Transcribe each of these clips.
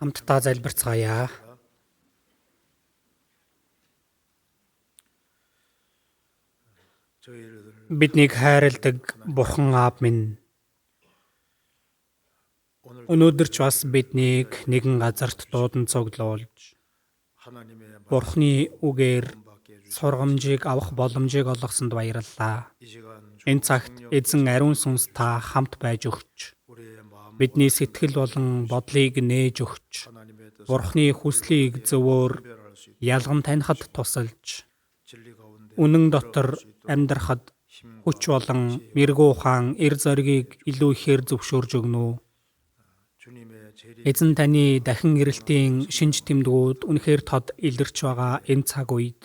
Хамтдаа залбирцгаая. Биднийг хайрладаг Бурхан Аав минь, өнөөдөр ч бас биднийг нэгэн газарт дуудан цуглуулж, Бурханы үгээр сургамжийг авах боломжийг олгосонд баярлалаа. Энэ цагт Эзэн ариун сүнс та хамт байж өгч, бидний сэтгэл болон бодлыг нээж өгч, Бурханы хүслийг зөвөөр ялган танихад тусалж, үнэн дотор амьдрахад хүч болон мэргүү ухаан, эр зоригийг илүү ихээр зөвшөөрж өгнө үү? Эзэн таны дахин ирэлтийн шинж тэмдгүүд үнэхээр тод илэрч байгаа энэ цаг үед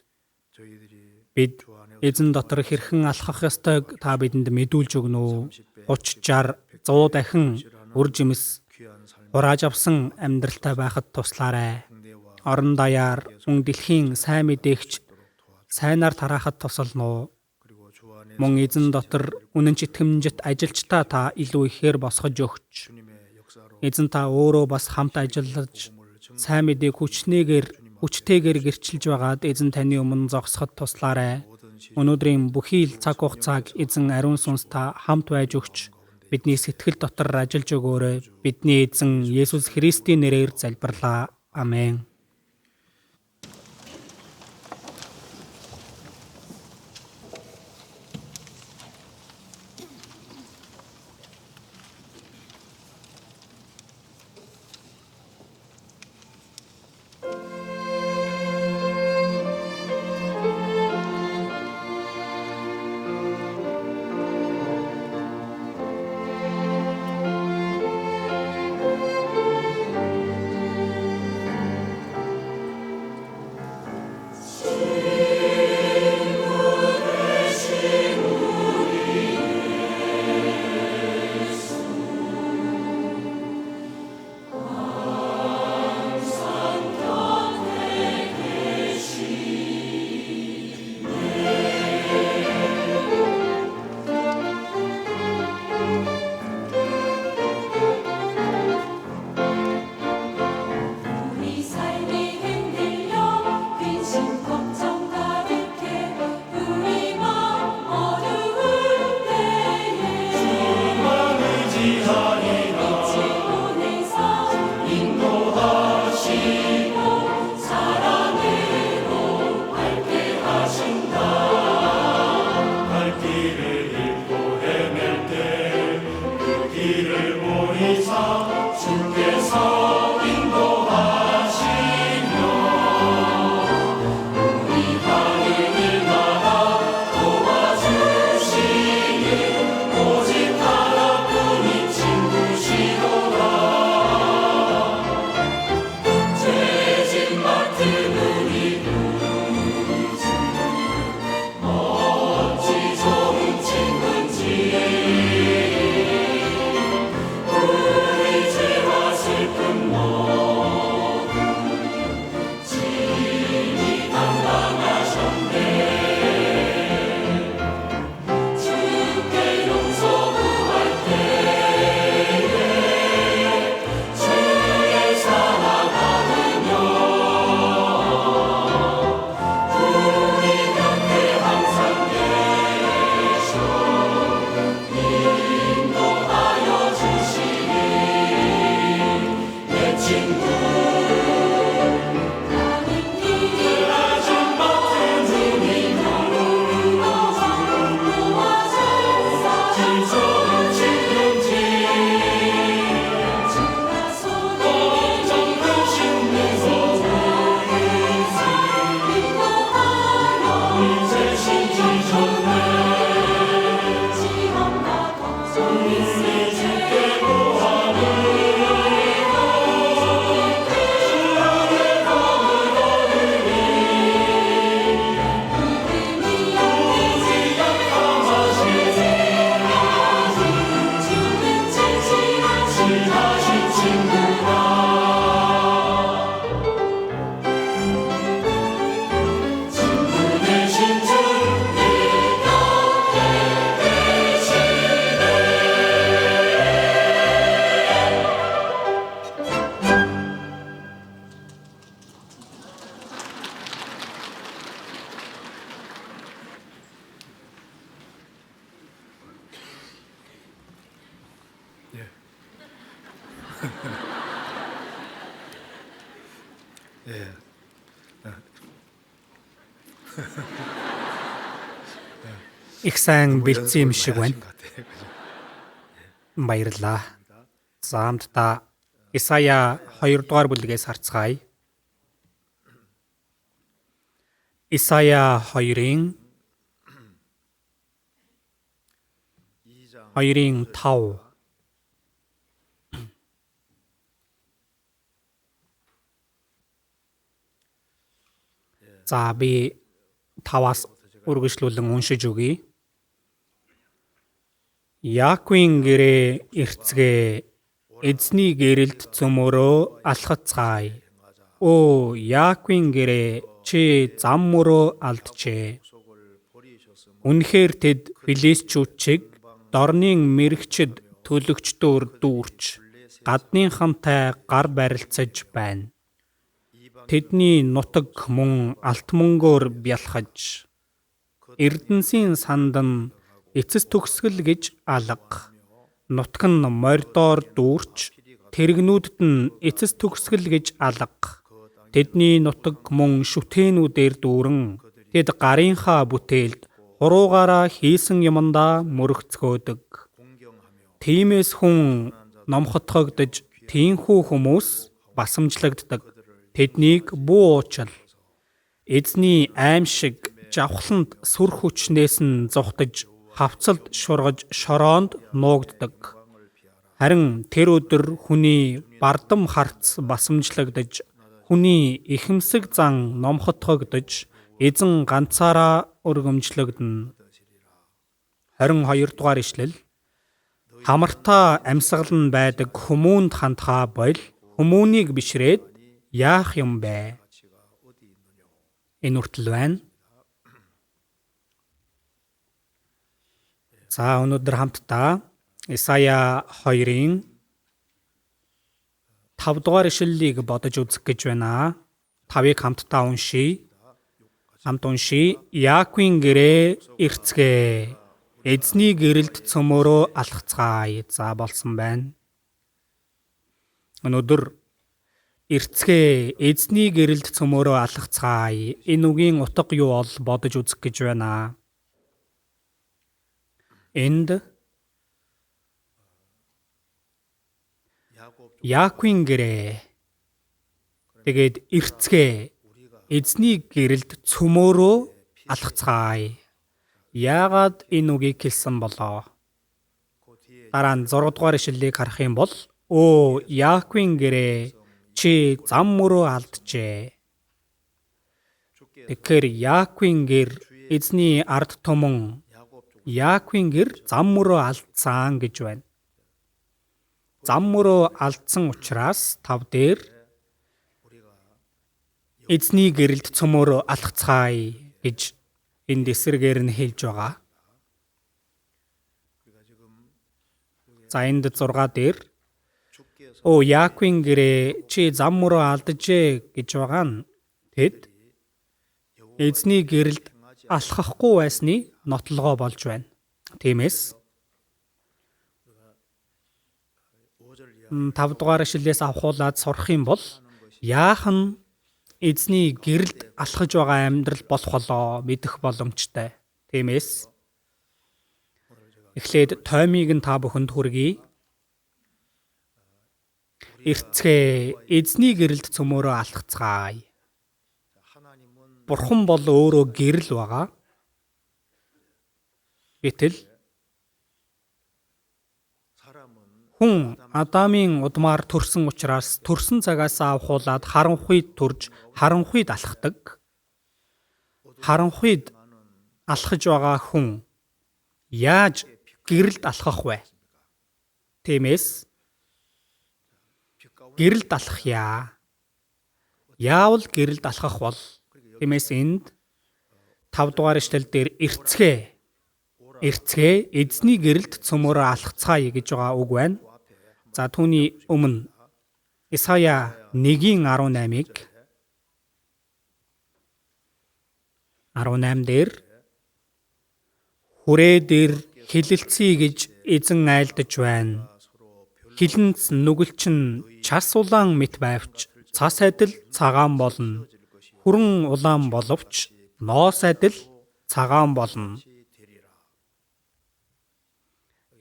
бид Эзэн дотор хэрхэн алхах ёстойг та бидэнд мэдүүлж өгнө үү? 30, 60, 100 дахин үр жимс хурааж авсан амьдралтай байхад туслаарай. Орон даяар мөн дэлхийн сайн мэдээгч сайнаар тараахад тусална уу? Мөн Эзэн дотор үнэн читгэмжит ажилчдаа та илүү ихээр босгож өгч, Эзэн та өөрөө бас хамт ажиллаж сайн мэдээг хүчтэйгээр гэрчилж байгаад Эзэн таны өмнө зогсоход туслаарай. Өнөөдрийн бүхий л цаг хугацааг Эзэн ариун сүнс та хамт байж өгч, бидний сэтгэл дотор ажиллаж өгөөрэй. Бидний Эзэн Есүс Христийн нэрээр залбирлаа. Амен. Их сайн бэлдсэн юм шиг байна. Баярлалаа. За хамтдаа Исая 2 дугаар бүлгээс харцгаая. Исая 2-ын 2-5. За би 5-аас үргэлжлүүлэн уншиж өгье. Яаковын гэрээ эрцгээ, эзний гэрэлд цөмөрөө алхацгаая. Өө Яаковын гэрээ, чи зам мөрөө алджээ. Үнэхээр тэд филистчүүд чиг дорнын мэрэгчд төлөгчдөөр дүүрч гадныхантай гар барилцаж байна. Тэдний нутаг мөн алт мөнгөөр бялхаж Эрдэнсийн санд нь эцэс төгсгөл гэж алга. Нутаг нь мордоор дүүрч тэрэгнүүдэд нь эцэс төгсгөл гэж алга. Тэдний нутаг мөн шүтээнүүдээр дүүрэн тэд гарынхаа бүтээлд хуруугаараа хийсэн юмдаа мөрөгцгөөдөг. Тиймээс хүн номхотгогдож тийхүү хүмүүс басамжлагддаг. Тэднийг бүү уучил. Эзний аимшиг жавхланд сүр хүчнээс нь зугтаж хавцалд шургаж шороонд нуугддаг. Харин тэр өдөр хүний бардам харц басамжлагдаж хүний ихэмсэг зан номхотгогдож эзэн ганцаараа өргөмжлөгдөнө. 22 дугаар ишлэл. Хамартаа амьсгал нь байдаг хүмүүнд хандхаа боль хүмүүнийг бишрээд яах юм бэ? Энэ хүртэл байна. За өнөөдөр хамтдаа Исая 2-ын 5 дугаар ишлэлийг бодож үзэх гэж байна. 5-ыг хамтдаа уншийе. Хамт уншийе. Яаковын гэрээ эрцгээ, эзний гэрэлд цөмөрөө алхацгаая. За болсон байна. Өнөөдөр эрцгээ, эзний гэрэлд цөмөрөө алхацгаая. Энэ үгийн утга юу бол бодож үзэх гэж байна. Энд Яаковын гэрээ, тэгээд эрцгээ, эзний гэрэлд цөмөрөө алхацгаая. Яагаад энэ үгийг хэлсэн болоо? Дараа нь 6 дугаар ишлэлийг харах юм бол өө Яаковын гэрээ, чи зам мөрөө алджээ. Тэгэхээр Яаковын гэр эзний ард түмэн Яаковын гэр зам мөрөө алдсан гэж байна. Зам мөрөө алдсан учраас 5 дээр эзний гэрэлд цөмөрөө алхацгаая гэж энд эсрэгээр нь хэлж байгаа. За энд 6 дээр өө Яаковын гэрээ чи зам мөрөө алджээ гэж байгаа нь тэд эзний гэрэлд алхахгүй байсны нотлогоо болж байна. Тиймээс 5 дугаар ишлэлээс авахуулаад сурах юм бол яах нь эзний гэрэлд алхаж байгаа амьдрал болох болоо мэдэх боломжтой. Тиймээс эхлээд тоймыг нь та бүхэнд хүргэе. Эрцгээ, эзний гэрэлд цөмөрөө алхацгаая. Бурхан бол өөрөө гэрэл байгаа. Гэтэл хүн Адамын удмаар төрсөн учраас төрсөн цагаас авахуулаад харанхуйд төрж харанхуйд алхдаг. Харанхуйд алхаж байгаа хүн яаж гэрэлд алхах вэ? Тиймээс гэрэлд алхах яа. Яавал гэрэлд алхах бол? Тиймээс энд 5 дугаар ишлэл дээр эрцгээ. Эрцгээ, эзний гэрэлд цөмөрөө алхацгаая гэж байгаа үг байна. За түүний өмнө Исая 1:18-ыг 18 дээр хүрээ дээр хилэлцье гэж эзэн айлдаж байна. Хилэнц нүгэлчин час улаан мэт байвч цас адил цагаан болно. Хүрэн улаан боловч ноос адил цагаан болно.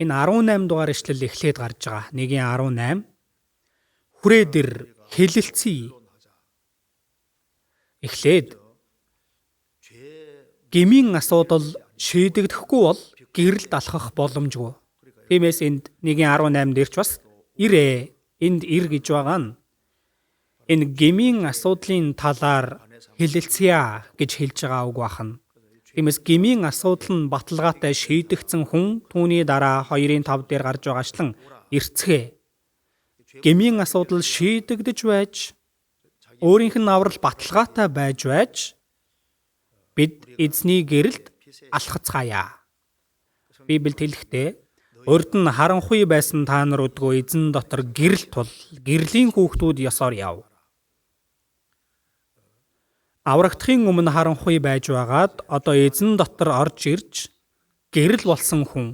Энэ 18 дугаар ишлэл эхлээд гарч байгаа. 1:18. Хүрээ дэр хэлэлцье. Эхлээд гмийн асуудал шийдэгдэхгүй бол гэрэлд алхах боломжгүй. Тиймээс энд 1:18 дээр ч бас ирээ, энд ир гэж байгаа нь энэ гмийн асуудлын талаар хэлэлцъя гэж хэлж байгаа үг байна. Тиймээс гмийн асуудал нь баталгаатай шийдэгдсэн хүн түүний дараа 2:5 дээр гарч байгаачлан эрцгээ. Гмийн асуудал шийдэгдэж байж өөрийнх нь аврал баталгаатай байж бид эзний гэрэлд алхацгаая. Библиэд хэлэхдээ урд нь харанхуй байсан та нар өдгөө эзэн дотор гэрэл тул гэрлийн хүүхдүүд ёсоор яв. Аврагдахын өмнө харанхуй байж байгаад одоо эзэн дотор орж ирж гэрэл болсон хүн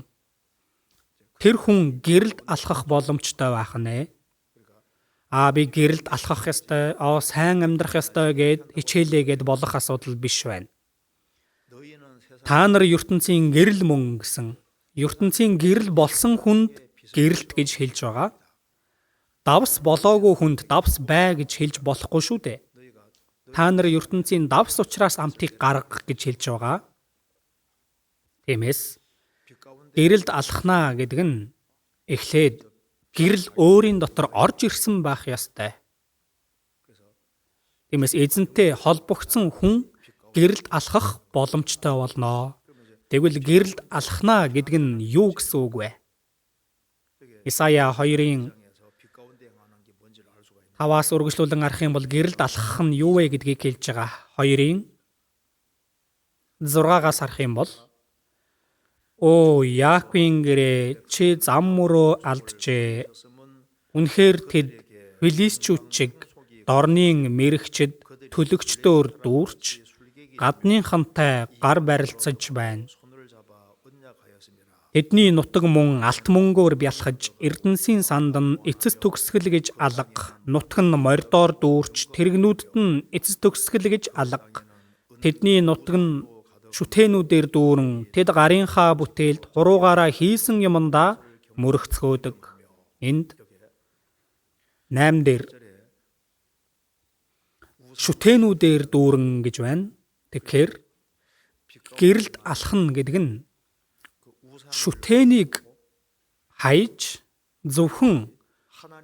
тэр хүн гэрэлд алхах боломжтой байх нэ. Аа би гэрэлд алхах ёстой, аа сайн амьдрах ёстой гэд хичээлээгээд болох асуудал биш байна. Та нар ертөнцийн гэрэл мөн гэсэн. Ертөнцийн гэрэл болсон хүнд гэрэлт гэж хэлж байгаа. Давс болоогүй хүнд давс бай гэж хэлж болохгүй шүү дээ. Та нар ертөнцийн давс учраас амтыг гарга гэж хэлж байгаа. Тиймээс гэрэлд алхнаа гэдэг нь эхлээд гэрэл өөрийн дотор орж ирсэн байх ёстой. Тиймээс эзэнтэй холбогдсон хүн гэрэлд алхах боломжтой болно. Тэгвэл гэрэлд алхнаа гэдэг нь юу гэсэн үг вэ? Исая 2:5-аас үргэлжлүүлэн харах юм бол гэрэлд алхах нь юу вэ гэдгийг хэлж байгаа. 2:6-аас харах юм бол Оо Яаковын гэрээ, чи зам мөрөө алджээ. Үнэхээр тэд филистичүүд чиг дорнын мэрэгчд төлөгчдөөр дүүрч гадныхантай гар барилцаж байна. Тэдний нутаг мөн алт мөнгөөр бялхаж Эрдэнсийн санд нь эцэс төгсгөл гэж алга, нутаг нь мордоор дүүрч тэрэгнүүдэд нь эцэс төгсгөл гэж алга. Тэдний нутаг нь шүтээнүүдээр дүүрэн тэд гарынхаа бүтээлд хуруугаараа хийсэн юмдаа мөрөгцгөөдөг. Энд 8 дээр шүтээнүүдээр дүүрэн гэж байна. Тэгэхээр гэрэлд алхна гэдэг нь шүтээнийг хайж зөвхөн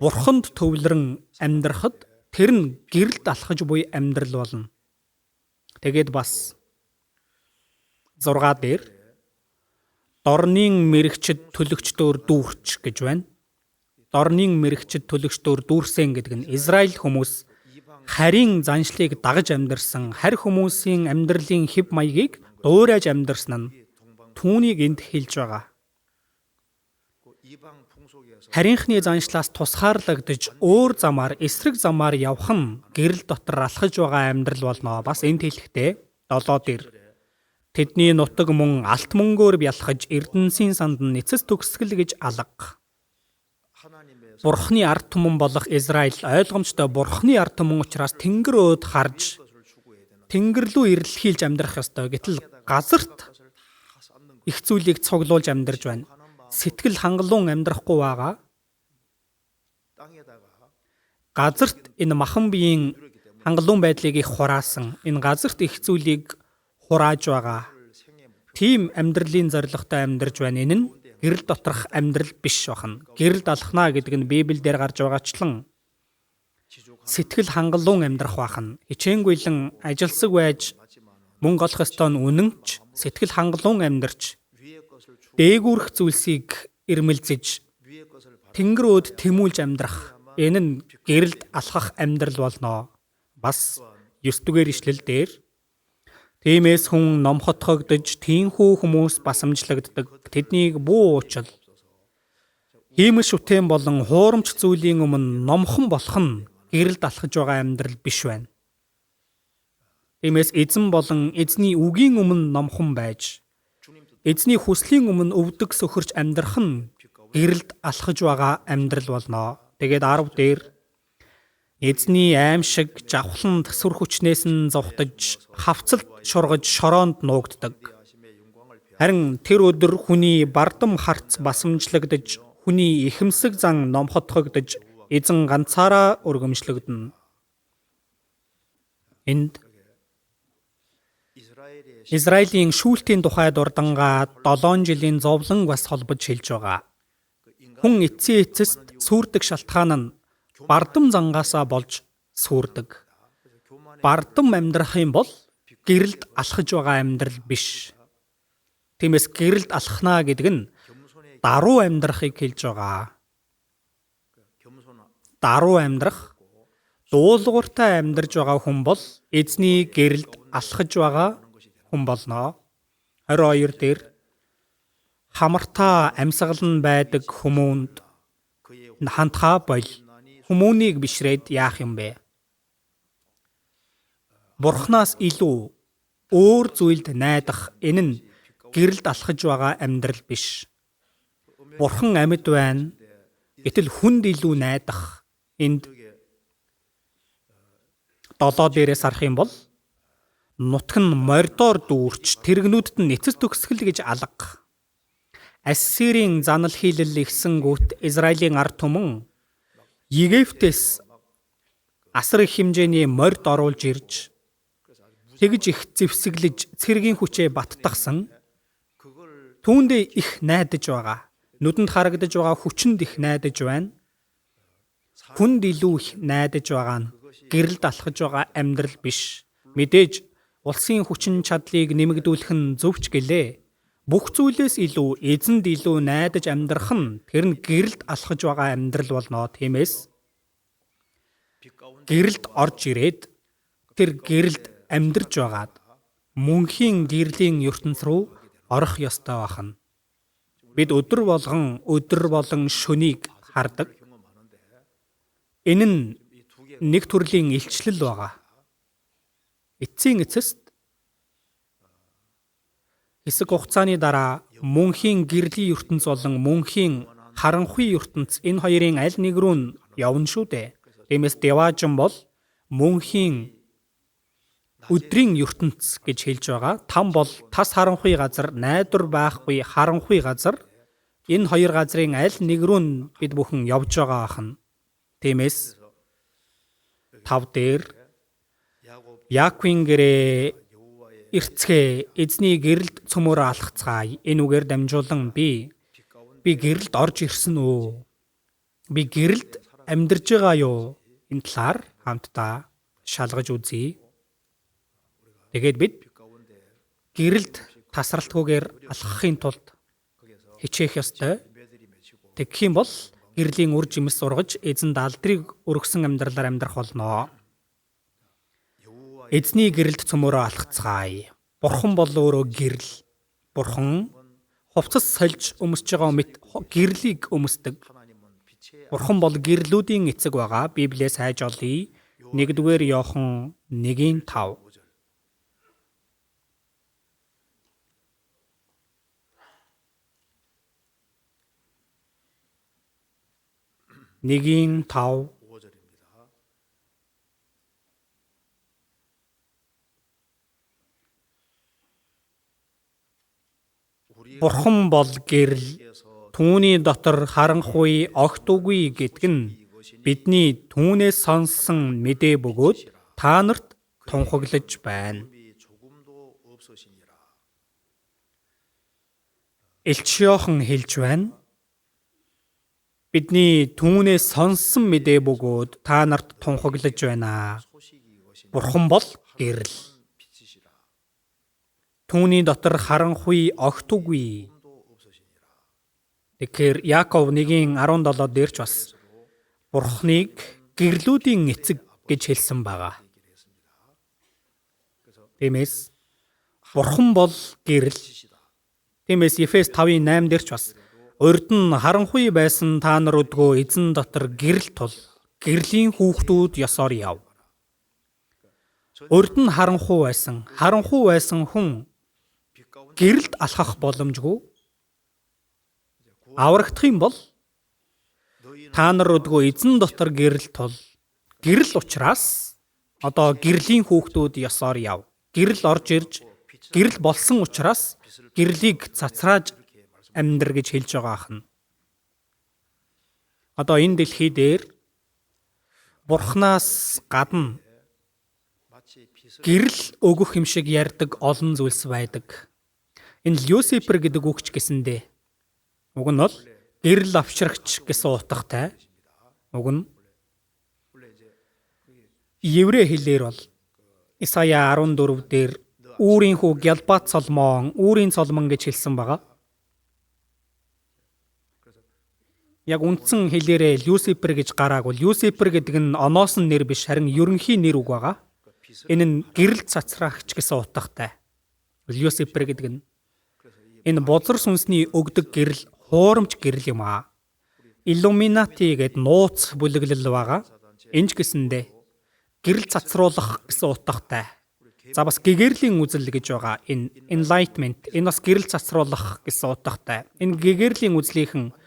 бурханд төвлөрөн амьдрахад тэр нь гэрэлд алхаж буй амьдрал болно. Тэгээд бас 6 дээр дорнын мэрэгчд төлөгчдөөр дүүрч гэж байна. Дорнын мэрэгчд төлөгчдөөр дүүрсэн гэдэг нь Израиль хүмүүс харийн заншлыг дагаж амьдарсан, харь хүмүүсийн амьдралын хэв маягийг дуурайж амьдарсан нь түүнийг энд хэлж байгаа. Харийнхны заншлаас тусгаарлагдаж өөр замаар, эсрэг замаар явах нь гэрэл дотор алхаж байгаа амьдрал болно. Бас энд хэлэхдээ 7 дээр тэдний нутаг мөн алт мөнгөөр бялхаж Эрдэнсийн санд нь эцэс төгсгөл гэж алга. Бурхны ард түмэн болох Израиль ойлгомжтой Бурхны ард түмэн учраас тэнгэр өөд харж тэнгэр рүү ирлэхийлж амьдрах ёстой. Гэтэл газарт их зүйлийг цуглуулж амьдарч байна. Сэтгэл хангалуун амьдрахгүй байгаа. Газарт энэ махан биеийн хангалуун байдлыг их хураасан. Энэ газарт их зүйлийг хурааж байгаа. Тийм амьдралын зорилготой амьдарч байна. Энэ нь гэрэл доторх амьдрал биш бахна. Гэрэлд алхнаа гэдэг нь Библиэлд гарч байгаачлан сэтгэл хангалуун амьдрах бахна. Хичээнгүйлэн ажилсаг байж мөнгө олох ёстой нь үнэн ч сэтгэл хангалуун амьдарч дээгүүрх зүйлсийг ирмэлзэж тэнгэр өөд тэмүүлж амьдрах. Энэ нь гэрэлд алхах амьдрал болно. Бас 9 дугаар ишлэл дээр тиймээс хүн номхотгогдож тийхүү хүмүүс басамжлагддаг. Тэднийг бүү уучил. Хиймэл шүтээн болон хуурамч зүйлийн өмнө номхон болох нь гэрэлд алхаж байгаа амьдрал биш байна. Тиймээс эзэн болон эзний үгийн өмнө номхон байж эзний хүслийн өмнө өвдөг сөхөрч амьдрах нь гэрэлд алхаж байгаа амьдрал болно. Тэгээд 10 дээр эзний аимшиг жавхлан төсвөр хүчнээс нь зугтаж, хавцалд шургаж шороонд нуугддаг. Харин тэр өдөр хүний бардам харц басамжлагдаж, хүний ихэмсэг зан номхотгогдож, эзэн ганцаараа өргөмжлөгдөнө. Энд Израилийн шүүлтийн тухай дурдангаа 7 жилийн зовлон бас холбож хэлж байгаа. Хүн эцсийн эцэст сүрдэг шалтгаан нь бардам зангаасаа болж сүрдэг. Бардам амьдрах юм бол гэрэлд алхаж байгаа амьдрал биш. Тиймээс гэрэлд алхнаа гэдэг нь даруй амьдрахыг хэлж байгаа. Даруй амьдрах, дуулууртай амьдарч байгаа хүн бол эзний гэрэлд алхаж байгаа хүн болно. 22 дээр хамартаа амьсгал нь байдаг хүмүүнд хандхаа боль. Хүмүүнийг бишрээд яах юм бэ? Бурханаас илүү өөр зүйлд найдах энэ нь гэрэлд алхаж байгаа амьдрал биш. Бурхан амьд байна. Гэтэл хүнд илүү найдах энд 7 дээрээс харах юм бол нутг нь мордоор дүүрч тэрэгнүүдэд нь эцэс төгсгөл гэж алга. Ассирийн занал хийлэл ихсэнгүүт Израилийн ард түмэн Египтээс асар их хэмжээний морд оруулж ирж тэгж их зэвсэглэж цэргийн хүчээ баттгасан. Түүндээ их найдаж байгаа. Нүдэнд харагдаж байгаа хүчинд их найдаж байна. Хүнд илүү их найдаж байгаа нь гэрэлд алхаж байгаа амьдрал биш. Мэдээж улсын хүчин чадлыг нэмэгдүүлэх нь зөвч гэлээ. Бүх зүйлээс илүү эзэнд илүү найдаж амьдрах нь тэр нь гэрэлд алхаж байгаа амьдрал болно. Тиймээс гэрэлд орж ирээд тэр гэрэлд амьдарч байгаад мөнхийн гэрлийн ертөнц рүү орох ёстой байна. Бид өдөр болгон өдөр болон шөнийг хардаг. Энэ нь нэг төрлийн илчлэл байгаа. Эцсийн эцэст хэсэг хугацааны дараа мөнхийн гэрлийн ертөнц болон мөнхийн харанхуй ертөнц энэ хоёрын аль нэг рүү нь явна шүү дээ. Тиймээс Деваажин бол мөнхийн өдрийн ертөнц гэж хэлж байгаа. Там бол тас харанхуй газар, найдвар байхгүй харанхуй газар. Энэ хоёр газрын аль нэг рүү нь бид бүхэн явж байгаа ахна. Тиймээс 5 дээр Яаковын гэрээ эрцгээ эзний гэрэлд цөмөөрөө алхацгаая. Энэ үгээр дамжуулан би гэрэлд орж ирсэн үү? Би гэрэлд амьдарж байгаа юу? Энэ талаар хамтдаа шалгаж үзье. Тэгээд бид гэрэлд тасралтгүйгээр алхахын тулд хичээх ёстой. Тэгэх юм бол гэрлийн үр жимс ургаж эзэнд алдрыг өргөсөн амьдралаар амьдрах болно. Эзний гэрэлд цөмөөрөө алхацгаая. Бурхан бол өөрөө гэрэл. Бурхан хувцас сольж өмсөж байгаа мэт гэрлийг өмсдөг. Бурхан бол гэрлүүдийн эцэг байгаа. Библиэс хайж олъё. 1-р Иохан 1:5. 1:5. Бурхан бол гэрэл, түүний дотор харанхуй огт үгүй гэдг нь бидний түүнээс сонссон мэдээ бөгөөд та нарт тунхаглаж байна. Элч Иохан хэлж байна. Бидний түүнээс сонссон мэдээ бөгөөд та нарт тунхаглаж байна. Бурхан бол гэрэл. Түүний дотор харанхуй огт үгүй. Тэгэхээр Яаков 1:17 дээр ч бас Бурханыг гэрлүүдийн эцэг гэж хэлсэн байгаа. Тиймээс Бурхан бол гэрэл. Тиймээс Ефес 5:8 дээр ч бас урд нь харанхуй байсан та нар өдгөө эзэн дотор гэрэл тул гэрлийн хүүхдүүд ёсоор яв. Урд нь харанхуй байсан. Харанхуй байсан хүн гэрэлд алхах боломжгүй. Аврагдах юм бол Та нар өдгөө эзэн дотор гэрэл тул гэрэл учраас одоо гэрлийн хүүхдүүд ёсоор яв. Гэрэл орж ирж гэрэл болсон учраас гэрлийг цацрааж амьдр гэж хэлж байгаа ахна. Одоо энэ дэлхий дээр Бурханаас гадна гэрэл өгөх юм шиг ярьдаг олон зүйлс байдаг. Энэ Люцифер гэдэг үг ч гэсэндээ уг нь бол гэрэл авчрагч гэсэн утгатай. Уг нь еврей хэлээр бол Исая 14 дээр Үүрийн хүү Гялбат Соломон, Үүрийн Соломон гэж хэлсэн байгаа. Яг үндсэн хэлээрээ Люцифер гэж гараагүй. Люцифер гэдэг нь оноосон нэр биш, харин ерөнхий нэр үг байгаа. Энэ нь гэрэл цацраагч гэсэн утгатай. Люцифер гэдэг нь энэ бузар сүнсний өгдөг гэрэл, хуурамч гэрэл юм аа. Иллюминати гэдэг нууц бүлэглэл байгаа. Энэ ч гэсэндээ гэрэл цацруулах гэсэн утгатай. За бас гэгэрлийн үзэл гэж байгаа. Энэ enlightenment, энэ бас гэрэл цацруулах гэсэн утгатай. Энэ гэгэрлийн үзлийнхэн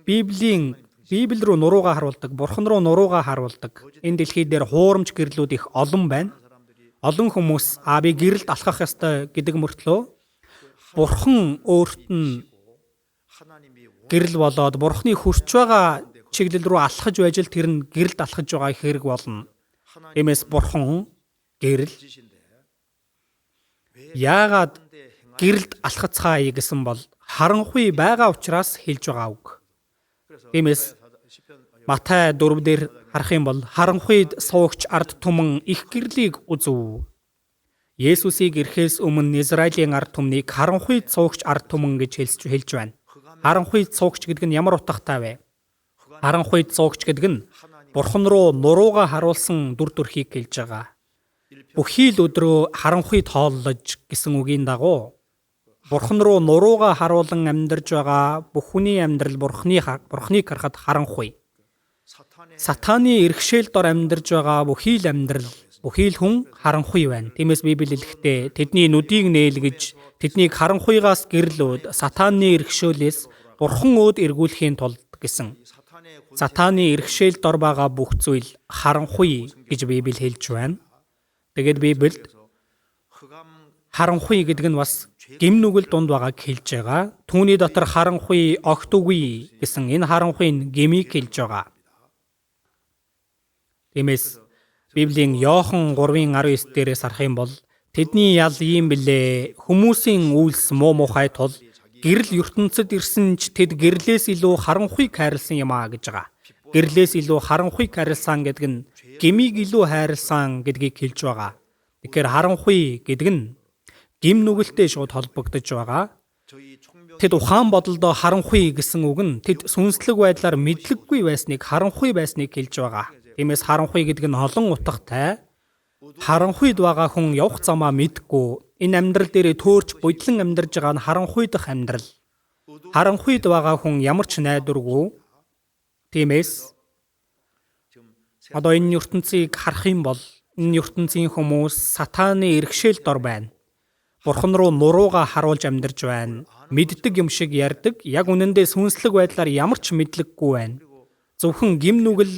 Библи рүү нуруугаа харуулдаг, Бурхан руу нуруугаа харуулдаг. Энэ дэлхий дээр хуурамч гэрлүүд их олон байна. Олон хүмүүс би гэрэлд алхах ёстой гэдэг мөртлөө Бурхан өөрт нь гэрэл болоод Бурханы хөрч байгаа чиглэл рүү алхаж байж л тэр нь гэрэлд алхаж байгаа хэрэг болно. Тиймээс Бурхан гэрэл яагаад гэрэлд алхацгаая гэсэн бол харанхуй байгаа учраас хэлж байгаа үг. Тиймээс Матай 4 дээр харах юм бол харанхуйд суугч ард түмэн их гэрлийг үзв. Есүсийг ирэхээс өмнө Израилийн ард түмнийг харанхуйд суугч ард түмэн гэж хэлж байна. Харанхуйд суугч гэдэг нь ямар утгатай вэ? Харанхуйд суугч гэдэг нь Бурхан руу нуруугаа харуулсан дүр төрхийг хэлж байгаа. Бүхий л өдрөө харанхуйд хооллож гэсэн үгийн дагуу Бурхан руу нуруугаа харуулан амьдарч байгаа бүх хүний амьдрал Бурханыг харахад харанхуй. Сатааны эрхшээл дор амьдарч байгаа бүхий л амьдрал, бүхий л хүн харанхуй байна. Тиймээс Библи хэлэхдээ тэдний нүдийг нээлгэж, тэднийг харанхуйгаас гэрлөөд сатааны эрхшөөлөөс Бурхан өөд эргүүлэхийн тулд гэсэн. Сатааны эрхшээл дор байгаа бүх зүйл харанхуй гэж Библи хэлж байна. Тэгээд Библиэд харанхуй гэдэг нь бас гим нүгэл дунд байгааг хэлж байгаа. Түүний дотор харанхуй огт үгүй гэсэн энэ харанхуй нь гмийг хэлж байгаа. Тиймээс Библийн Иохан 3:19 дээрээс харах юм бол тэдний ял ийм билээ. Хүмүүсийн үйлс муу мухай тул гэрэл ертөнцид ирсэн ч тэд гэрлээс илүү харанхуйг хайрлсан юм а гэж байгаа. Гэрлээс илүү харанхуйг хайрлсан гэдэг нь гмийг илүү хайрлсан гэдгийг хэлж байгаа. Тэгэхээр харанхуй гэдэг нь гим нүгэлтэй шууд холбогдож байгаа. Тэд ухаан бодолдоо харанхуй гэсэн үг нь тэд сүнслэг байдлаар мэдлэггүй байсныг харанхуй байсныг хэлж байгаа. Тиймээс харанхуй гэдэг нь олон утгатай. Харанхуйд байгаа хүн явах замаа мэдгүй. Энэ амьдрал дээрээ төөрч буйдлан амьдарж байгаа нь харанхуй дах амьдрал. Харанхуйд байгаа хүн ямар ч найдваргүй. Тиймээс одоо энэ ертөнцийг харах юм бол энэ ертөнцийн хүмүүс сатааны эрхшээл дор байна. Бурхан руу нуруугаа харуулж амьдарч байна. Мэддэг юм шиг ярьдаг. Яг үнэндээ сүнслэг байдлаар ямар ч мэдлэггүй байна. Зөвхөн гим нүгэл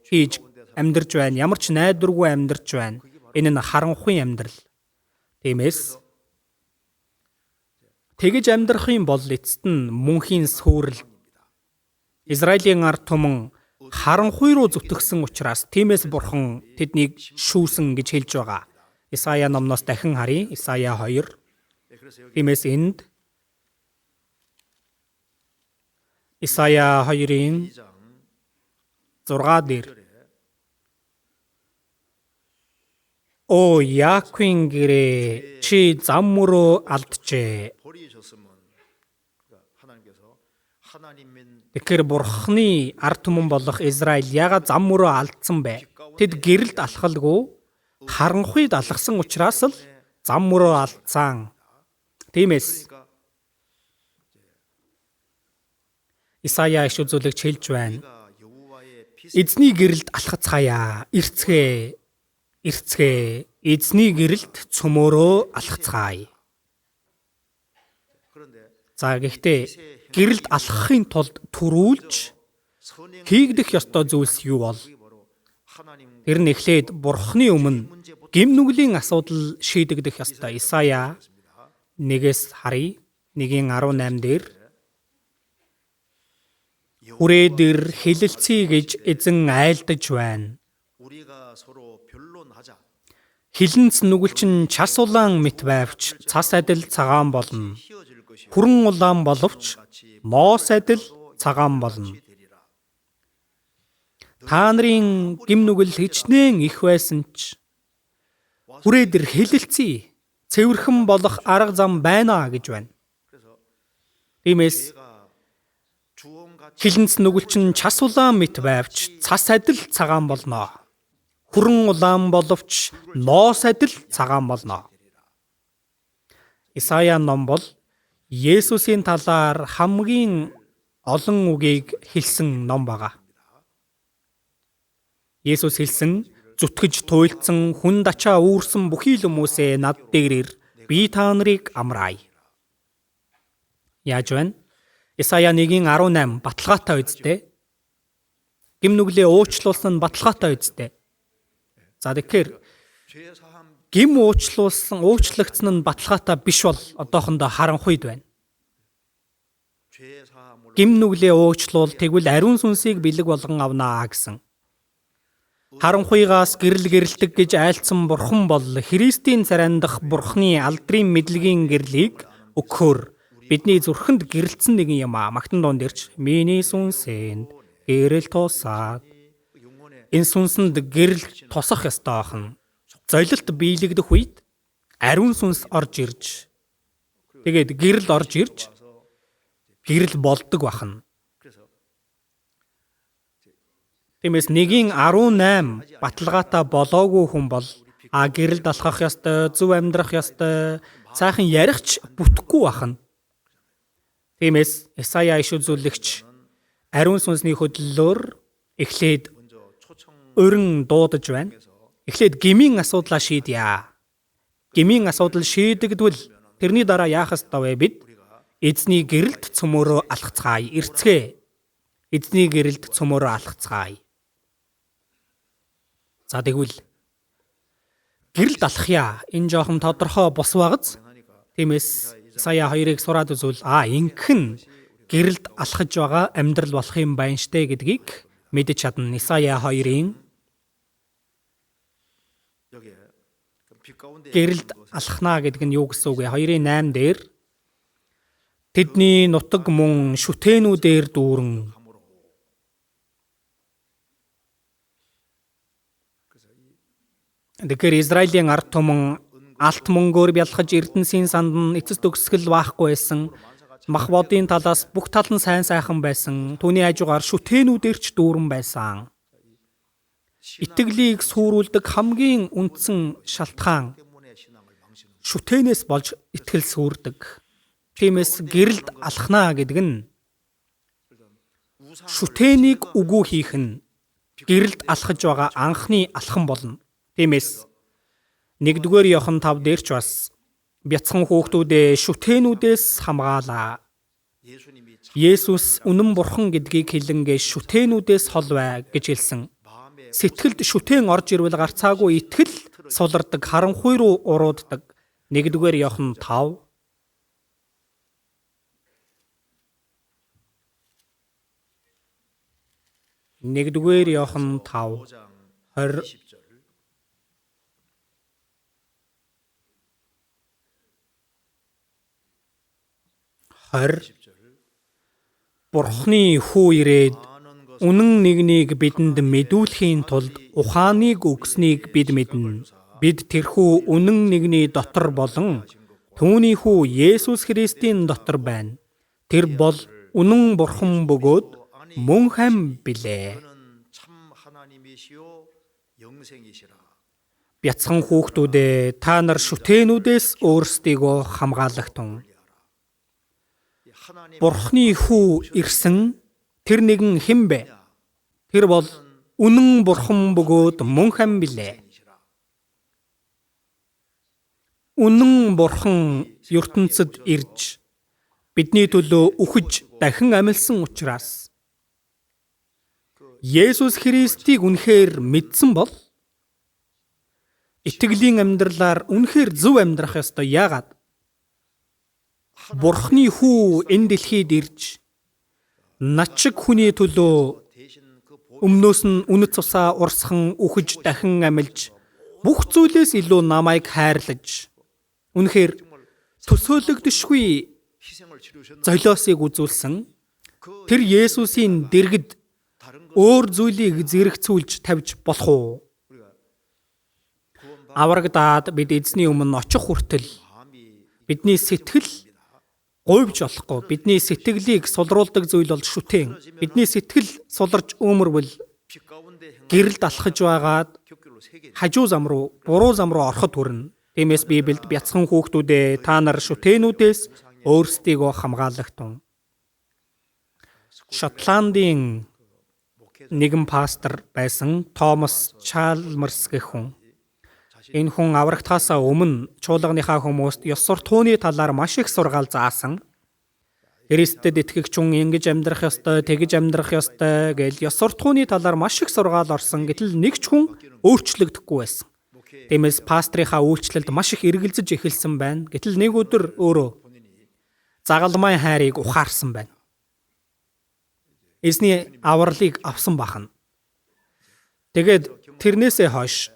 хийж амьдарч байна. Ямар ч найдваргүй амьдарч байна. Энэ нь харанхуй амьдрал. Тиймээс тэгж амьдрах юм бол эцэст нь мөнхийн сүрэл. Израилийн ард түмэн харанхуй руу зүтгэсэн учраас тиймээс Бурхан тэднийг шүүсэн гэж хэлж байгаа. Исая номноос дахин харъя. Исая 2. Тиймээс энд Исая 2-ын 6 дээр О Яаковын гэрээ чи зам мөрөө алджээ. Тэгэхээр Бурханы ард түмэн болох Израиль яагаад зам мөрөө алдсан бэ? Тэд гэрэлд алхалгүй харанхуйд алхсан учраас л зам мөрөө алдсан. Тиймээс Исая иш үзүүлэгч хэлж байна. Эзний гэрэлд алхацгаая. Ирцгээ. Ирцгээ. Эзний гэрэлд цөмөөрөө алхацгаая. За гэхдээ гэрэлд алхахын тулд түрүүлж Хийгдэх ёстой зүйлс юу бол? Тэр нь эхлээд Бурхны өмнө гэм нүглийн асуудал шийдэгдэх ёстой. Исая 1-ээс харъя. 1:18 дээр хүрээ дээр хилэлцъя гэж эзэн айлдаж байна. Хилэнц нүгэлчин час улаан мэт байвч цас адил цагаан болно. Хүрэн улаан боловч моос адил цагаан болно. Та нарын гэм нүгэл хичнээн их байсан ч хүрээ дээр хилэлцъя, цэвэрхэн болох арга зам байна гэж байна. Тиймээс хилэнц нүгэлчин час улаан мэт байвч цас адил цагаан болно. Хүрэн улаан боловч ноос адил цагаан болно. Исая ном бол Есүсийн талаар хамгийн олон үгийг хэлсэн ном байгаа. Есүс хэлсэн зүтгэж туйлдсан хүн дачаа үүрсэн бүхий л хүмүүсээ над дээр ир, би та нарыг амраая. Яаж байна? Исая 1:18 баталгаатай үсттэй. Гэм нүглээ уучлуулсан нь баталгаатай үсттэй. За тэгэхээр гэм уучлуулсан, уучлагдсан нь баталгаатай биш бол одоохондоо харанхуйд байна. Гэм нүглээ уучлуул тэгвэл ариун сүнсийг бэлэг болгон авнаа гэсэн. Харанхуйгаас гэрэл гэрэлдэг гэж айлцсан бурхан бол Христийн царайндах бурханы алдрын мэдлэгийн гэрлийг өгөхөөр бидний зүрхэнд гэрэлтсэн нэгэн юм аа. Магтан дуун дээрч миний сүнсэнд гэрэл тусаад энэ сүнсэнд гэрэл тусах ёстой ахна. Золилт биелэгдэх үед ариун сүнс орж ирж тэгээд гэрэл орж ирж гэрэл болдог бахна. Тиймээс 1:18 баталгаатай болоогүй хүн бол гэрэлд алхах ёстой, зөв амьдрах ёстой, сайхан ярихч бүтэхгүй бахна. Тиймээс Исая иш үзүүлэгч ариун сүнсний хөдлөлөөр эхлээд урин дуудаж байна. Эхлээд гмийн асуудлаа шийдье. Гмийн асуудал шийдэгдвэл тэрний дараа яах ёстой вэ? Бид эзний гэрэлд цөмөөрөө алхацгаая. Эрцгээ. Эзний гэрэлд цөмөөрөө алхацгаая. За тэгвэл гэрэлд алхая. Энэ жоохон тодорхой бус багаз. Тиймээс Исая 2-ыг сураад үзвэл ингэхэн гэрэлд алхаж байгаа амьдрал болох юм байна штэ гэдгийг мэдэж чадна. Исая 2-ын гэрэлд алхнаа гэдэг нь юу гэсэн үг вэ? 2:8 дээр тэдний нутаг мөн шүтээнүүдээр дүүрэн. Тэгэхээр Израилийн ард түмэн алт мөнгөөр бялхаж Эрдэнсийн санд нь эцэс төгсгөл баахгүй байсан. Мах бодын талаас бүх тал нь сайн сайхан байсан. Түүний хажуугаар шүтээнүүдээр ч дүүрэн байсан. Итгэлийг сүрүүлдэг хамгийн үндсэн шалтгаан шүтээнээс болж итгэл сүрдэг. Тиймээс гэрэлд алхнаа гэдэг нь шүтээнийг үгүй хийх нь гэрэлд алхаж байгаа анхны алхам болно. Тиймээс 1-р Иохан 5 дээр ч бас бяцхан хүүхдүүдээ шүтээнүүдээс хамгаалаа. Есүс үнэн бурхан гэдгийг хэлэнгээ шүтээнүүдээс хол бай гэж хэлсэн. Сэтгэлд шүтээн орж ирвэл гарцаагүй итгэл сулардаг, харанхуй руу урууддаг. 1-р Иохан 5 1-р Иохан 5 20 20 Бурхны хүү ирээд үнэн нэгнийг бидэнд мэдүүлэхийн тулд ухааныг өгснийг бид мэднэ. Бид тэрхүү үнэн нэгний дотор болон түүний хүү Есүс Христийн дотор байна. Тэр бол үнэн бурхан бөгөөд мөн хам билээ. Бяцхан хүүхдүүдээ та нар шүтээнүүдээс өөрсдийгөө хамгаалагтун. Бурхны хүү ирсэн тэр нэгэн хэн бэ? Тэр бол үнэн бурхан бөгөөд мөн хам билээ. Үнэн бурхан ертөнцид ирж бидний төлөө үхэж дахин амилсан учраас Есүс Христийг үнэхээр мэдсэн бол итгэлийн амьдралаар үнэхээр зөв амьдрах ёстой. Яагаад? Бурхны хүү энэ дэлхийд ирж над шиг хүний төлөө өмнөөс нь үнэт цусаа урсхан үхэж дахин амилж бүх зүйлээс илүү намайг хайрлаж үнэхээр төсөөлөгдөшгүй золиосыг үзүүлсэн тэр Есүсийн дэргэд өөр зүйлийг зэрэгцүүлж тавьж болох уу? Аврагдаад бид эзний өмнө очих хүртэл бидний сэтгэл гуйвж болохгүй. Бидний сэтгэлийг сулруулдаг зүйл бол шүтэн. Бидний сэтгэл суларч өмөрвөл гэрэлд алхаж байгаад хажуу зам руу, буруу зам руу ороход хүрнэ. Тиймээс Библиэд бяцхан хүүхдүүдээ та нар шүтээнүүдээс өөрсдийгөө хамгаалах тун. Шотландын нэгэн пастор байсан Томас Чалмерс гэх хүн. Энэ хүн аврагдахаасаа өмнө чуулганыхаа хүмүүст ёс суртахууны талаар маш их сургаал заасан. Христэд итгэгч хүн ингэж амьдрах ёстой, тэгж амьдрах ёстой гэж ёс суртахууны талаар маш их сургаал орсон. Гэтэл нэг ч хүн өөрчлөгдөхгүй байсан. Тиймээс пастрынхаа үйлчлэлд маш их эргэлзэж эхэлсэн байна. Гэтэл нэг өдөр өөрөө загалмайн хайрыг ухаарсан байна. Эзний авралыг авсан бахна. Тэгээд тэрнээсээ хойш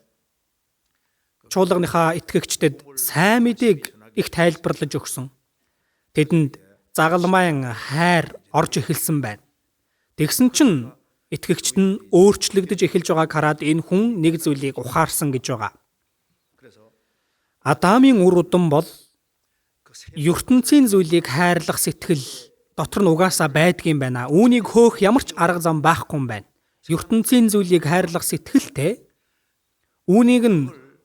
чуулганыхаа итгэгчдэд сайн мэдээг их тайлбарлаж өгсөн. Тэдэнд загалмайн хайр орж эхэлсэн байна. Тэгсэн чинь итгэгчд нь өөрчлөгдөж эхэлж байгааг хараад энэ хүн нэг зүйлийг ухаарсан гэж байгаа. Адамын үр удам бол ертөнцийн зүйлийг хайрлах сэтгэл дотор нь угаасаа байдгийн байна. Үүнийг хөөх ямар ч арга зам байхгүй юм байна. Ертөнцийн зүйлийг хайрлах сэтгэлтэй үүнийг нь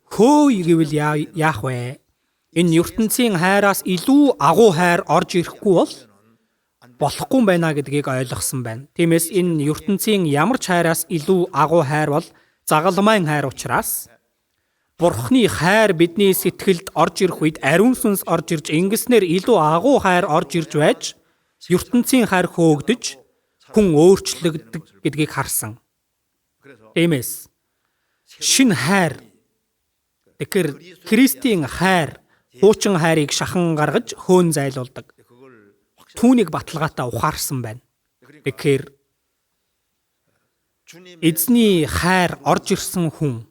хөөе гэвэл яах вэ? Энэ ертөнцийн хайраас илүү агуу хайр орж ирэхгүй бол болохгүй байна гэдгийг ойлгосон байна. Тиймээс энэ ертөнцийн ямар ч хайраас илүү агуу хайр бол загалмайн хайр учраас Бурхны хайр бидний сэтгэлд орж ирэх үед ариун сүнс орж ирж ингэснээр илүү агуу хайр орж ирж байж ертөнцийн хайр хөөгдөж хүн өөрчлөгдөг гэдгийг харсан. Тиймээс шинэ хайр, тэгэхээр Христийн хайр хуучин хайрыг шахан гаргаж хөөн зайлуулдаг. Түүнийг баталгаатай ухаарсан байна. Тэгэхээр эзний хайр орж ирсэн хүн,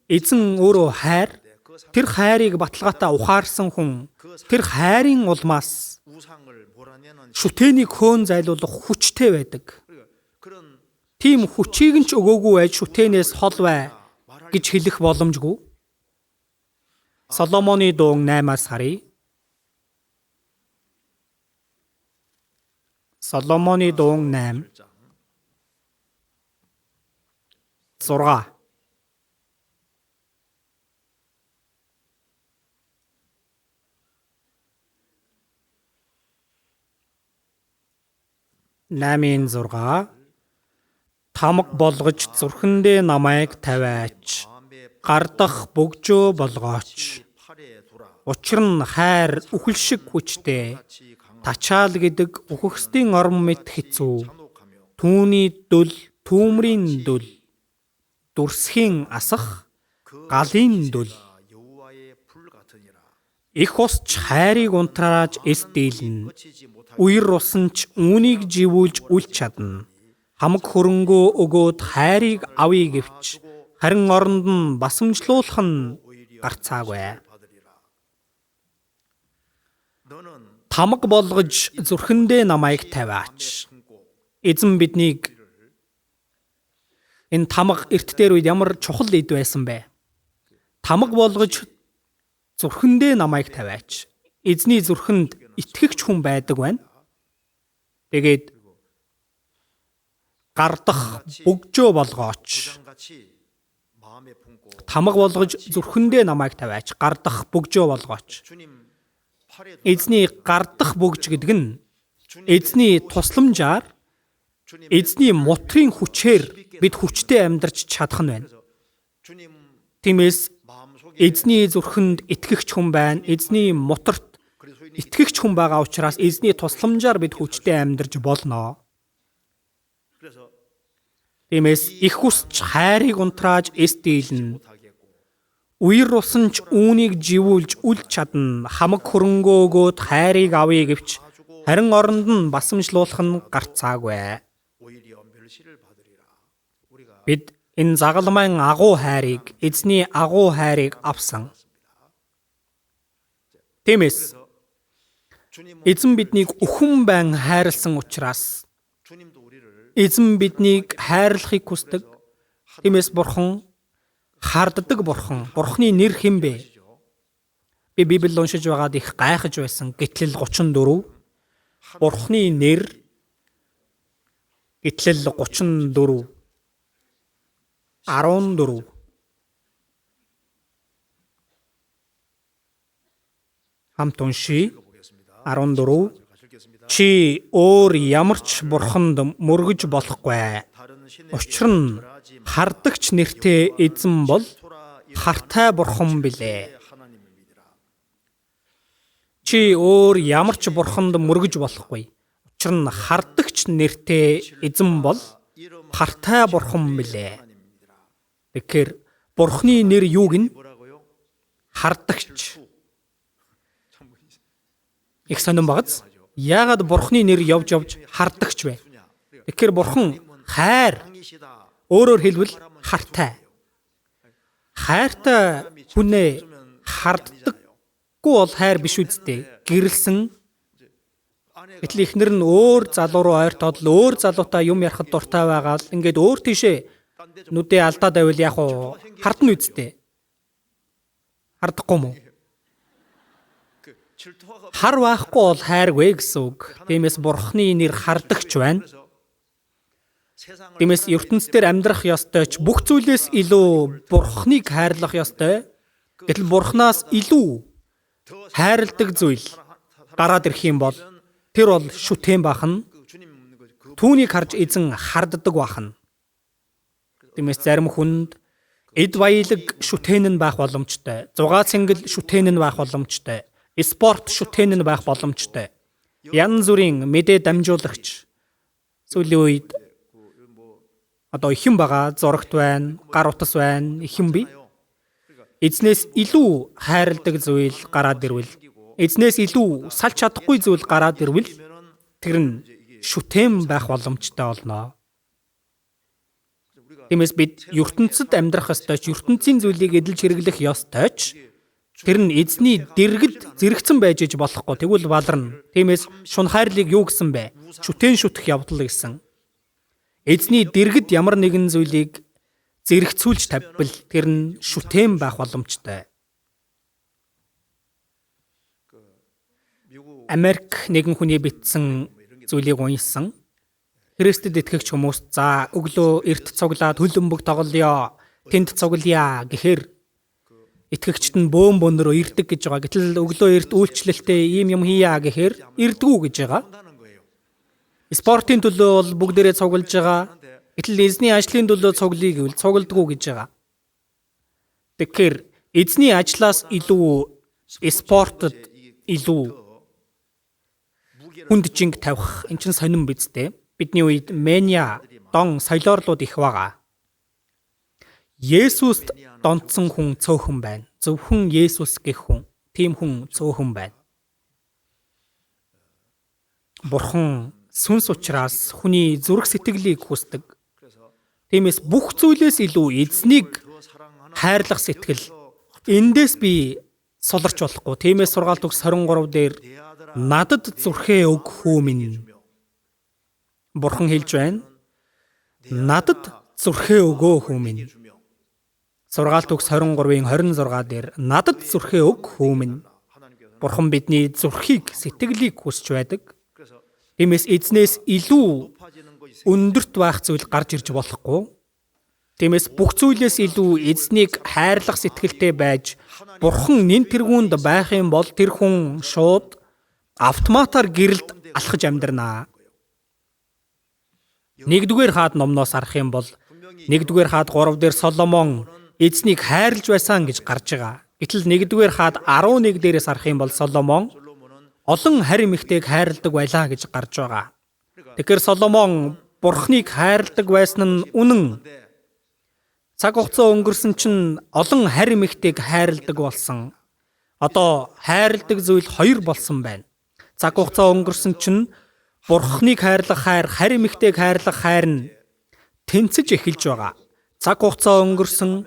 эзэн өөрөө хайр, тэр хайрыг баталгаатай ухаарсан хүн, тэр хайрын улмаас шүтээнийг хөөн зайлуулах хүчтэй байдаг. Тийм хүчийг нь ч өгөөгүй байж шүтээнээс хол бай гэж хэлэх боломжгүй. Соломоны дуун 8-аас харъя. Соломоны дуун 8 6. Наймын 6. Тамга болгож зүрхэндээ намайг тавиач, гардах бөгжөө болгооч. Учир нь хайр үхэл шиг хүчтэй, тачаал гэдэг үхэгсдийн орон мэт хэцүү. Түүний дөл түүмрийн дөл, дүрсхийн асах галын дөл. Их усч хайрыг унтрааж эс дийлнэ. Үер усан ч үүнийг живүүлж үл чадна. Хамаг хөрөнгөө өгөөд хайрыг авъя гэвч харин оронд нь басамжлуулах нь гарцаагүй. Тамга болгож зүрхэндээ намайг тавиач. Эзэн биднийг энэ тамга эрт дээр үед ямар чухал эд байсан бэ? Тамга болгож зүрхэндээ намайг тавиач. Эзний зүрхэнд итгэгч хүн байдаг байна. Тэгээд гардах бөгжөө болгооч. Тамга болгож зүрхэндээ намайг тавиач. Гардах бөгжөө болгооч. Эзний гардах бөгж гэдэг нь эзний тусламжаар, эзний мутрын хүчээр бид хүчтэй амьдарч чадах нь байна. Тиймээс эзний зүрхэнд итгэгч хүн байна. Эзний мутрт итгэгч хүн байгаа учраас эзний тусламжаар бид хүчтэй амьдарч болно. Тиймээс их үсч хайрыг унтрааж эс дийлнэ. Үер усан ч үүнийг живүүлж үл чадна. Хамаг хөрөнгөө өгөөд хайрыг авъя гэвч харин оронд нь басамжлуулах нь гарцаагүй. Бид энэ загалмайн агуу хайрыг, эзний агуу хайрыг авсан. Тиймээс эзэн биднийг үхэн байн хайрлсан учраас эзэн биднийг хайрлахыг хүсдэг. Тиймээс Бурхан харддаг Бурхан. Бурханы нэр хэн бэ? Би Библи уншиж байгаад их гайхаж байсан. Гэтлэл 34. Бурханы нэр Гэтлэл 34 14. Хамт уншийе. 14. Чи өөр ямар ч бурханд мөргөж болохгүй. Учир нь хардагч нэртэй эзэн бол хартай бурхан билээ. Чи өөр ямар ч бурханд мөргөж болохгүй. Учир нь хардагч нэртэй эзэн бол хартай бурхан билээ. Тэгэхээр бурхны нэр юу гэнэ? Хардагч. Их сонирн багаз. Яагаад бурхны нэр явж явж хардагч вэ? Тэгэхээр бурхан хайр, өөрөөр хэлбэл хартай. Хайртай хүнээ харддаггүй бол хайр биш үсттэй. Гэрэлсэн. Гэтэл эхнэр нь өөр залуу руу ойртоод л өөр залуутай юм ярихад дуртай байгаа л ингээд өөр тийшээ нүдээ алдаад байвал яг уу хардна үсттэй. Хардахгүй мүү? Хар байхгүй бол хайргүй гэсэн үг. Тиймээс бурхны нэр хардагч байна. Тиймээс ертөнцийн амьдрах ёстой ч бүх зүйлээс илүү бурхныг хайрлах ёстой. Гэтэл бурхнаас илүү хайрладаг зүйл гараад ирэх юм бол тэр бол шүтэн бахна. Түүнийг харж эзэн харддаг бахна. Тиймээс зарим хүнд эд баялаг шүтэн нь байх боломжтой. Зугаа цэнгэл шүтэн нь байх боломжтой. Спорт шүтэн нь байх боломжтой. Янз бүрийн мэдээ дамжуулагч сүүлийн үед одоо ихэн байгаа, зурагт байна, гар утас байна, ихэн бий. Эзнээс илүү хайрладаг зүйл гараад ирвэл, эзнээс илүү салж чадахгүй зүйл гараад ирвэл тэр нь шүтэн байх боломжтой болно. Тиймээс бид ертөнцид амьдрах ёстой ч, ертөнцийн зүйлийг эдэлж хэрэглэх ёстой ч тэр нь эзний дэргэд зэрэгцэн байж иж болохгүй. Тэгвэл баларна. Тиймээс шун хайрлыг юу гэсэн бэ? Шүтэн шүтэх явдал гэсэн. Эзний дэргэд ямар нэгэн зүйлийг зэрэгцүүлж тавьбал тэр нь шүтэн байх боломжтой. Америк нэгэн хүний бичсэн зүйлийг уншсан. Христэд итгэгч хүмүүс за өглөө эрт цуглаад хөл өмбөг тоглоё, тэнд цуглая гэхээр итгэгчд нь бөөн бөөнөрөө ирдэг гэж байгаа. Гэтэл өглөө эрт үйлчлэлтэй ийм юм хийя гэхээр ирдгүү гэж байгаа. Спортын төлөө бол бүгдээрээ цуглаж байгаа. Гэтэл эзний ажлын төлөө цуглая гэвэл цуглдаггүй гэж байгаа. Тэгэхээр эзний ажлаас илүү спортод илүү хүнд жинг тавих эн чинь сонирн биз дээ. Бидний үед мения, дон, соёлоорлууд их байгаа. Есүст донтсон хүн цөөхөн байна. Зөвхөн Есүс гэх хүн, тийм хүн цөөхөн байна. Бурхан сүнс учраас хүний зүрх сэтгэлийг хүсдэг. Тиймээс бүх зүйлээс илүү эзнийг хайрлах сэтгэл эндээс би суларч болохгүй. Тиймээс сургаалт төгс 23 дээр надад зүрхээ өг хүү минь. Бурхан хэлж байна. Надад зүрхээ өгөө хүү минь. Сургаалт төгс 23-ын 26 дээр надад зүрхээ өг хүү минь. Бурхан бидний зүрхийг, сэтгэлийг хүсч байдаг. Тиймээс эзнээс илүү өндөрт байх зүйл гарч ирж болохгүй. Тиймээс бүх зүйлээс илүү эзнийг хайрлах сэтгэлтэй байж Бурхан нэн тэргуунд байх юм бол тэр хүн шууд автоматар гэрэлд алхаж амьдрнаа. Нэгдүгээр хаад номноос харах юм бол нэгдүгээр хаад 3 дээр Соломон эзнийг хайрлж байсан гэж гарч байгаа. Гэтэл нэгдүгээр хаад 11 дээрээс харах юм бол Соломон олон харь эмэгтэйг хайрладаг байлаа гэж гарч байгаа. Тэгэхээр Соломон Бурхныг хайрладаг байсан нь үнэн. Цаг хугацаа өнгөрсөн чинь олон харь эмэгтэйг хайрладаг болсон. Одоо хайрладаг зүйл хоёр болсон байна. Цаг хугацаа өнгөрсөн чинь Бурхныг хайрлах хайр, харь эмэгтэйг хайрлах хайр нь тэнцэж эхэлж байгаа. Цаг хугацаа өнгөрсөн.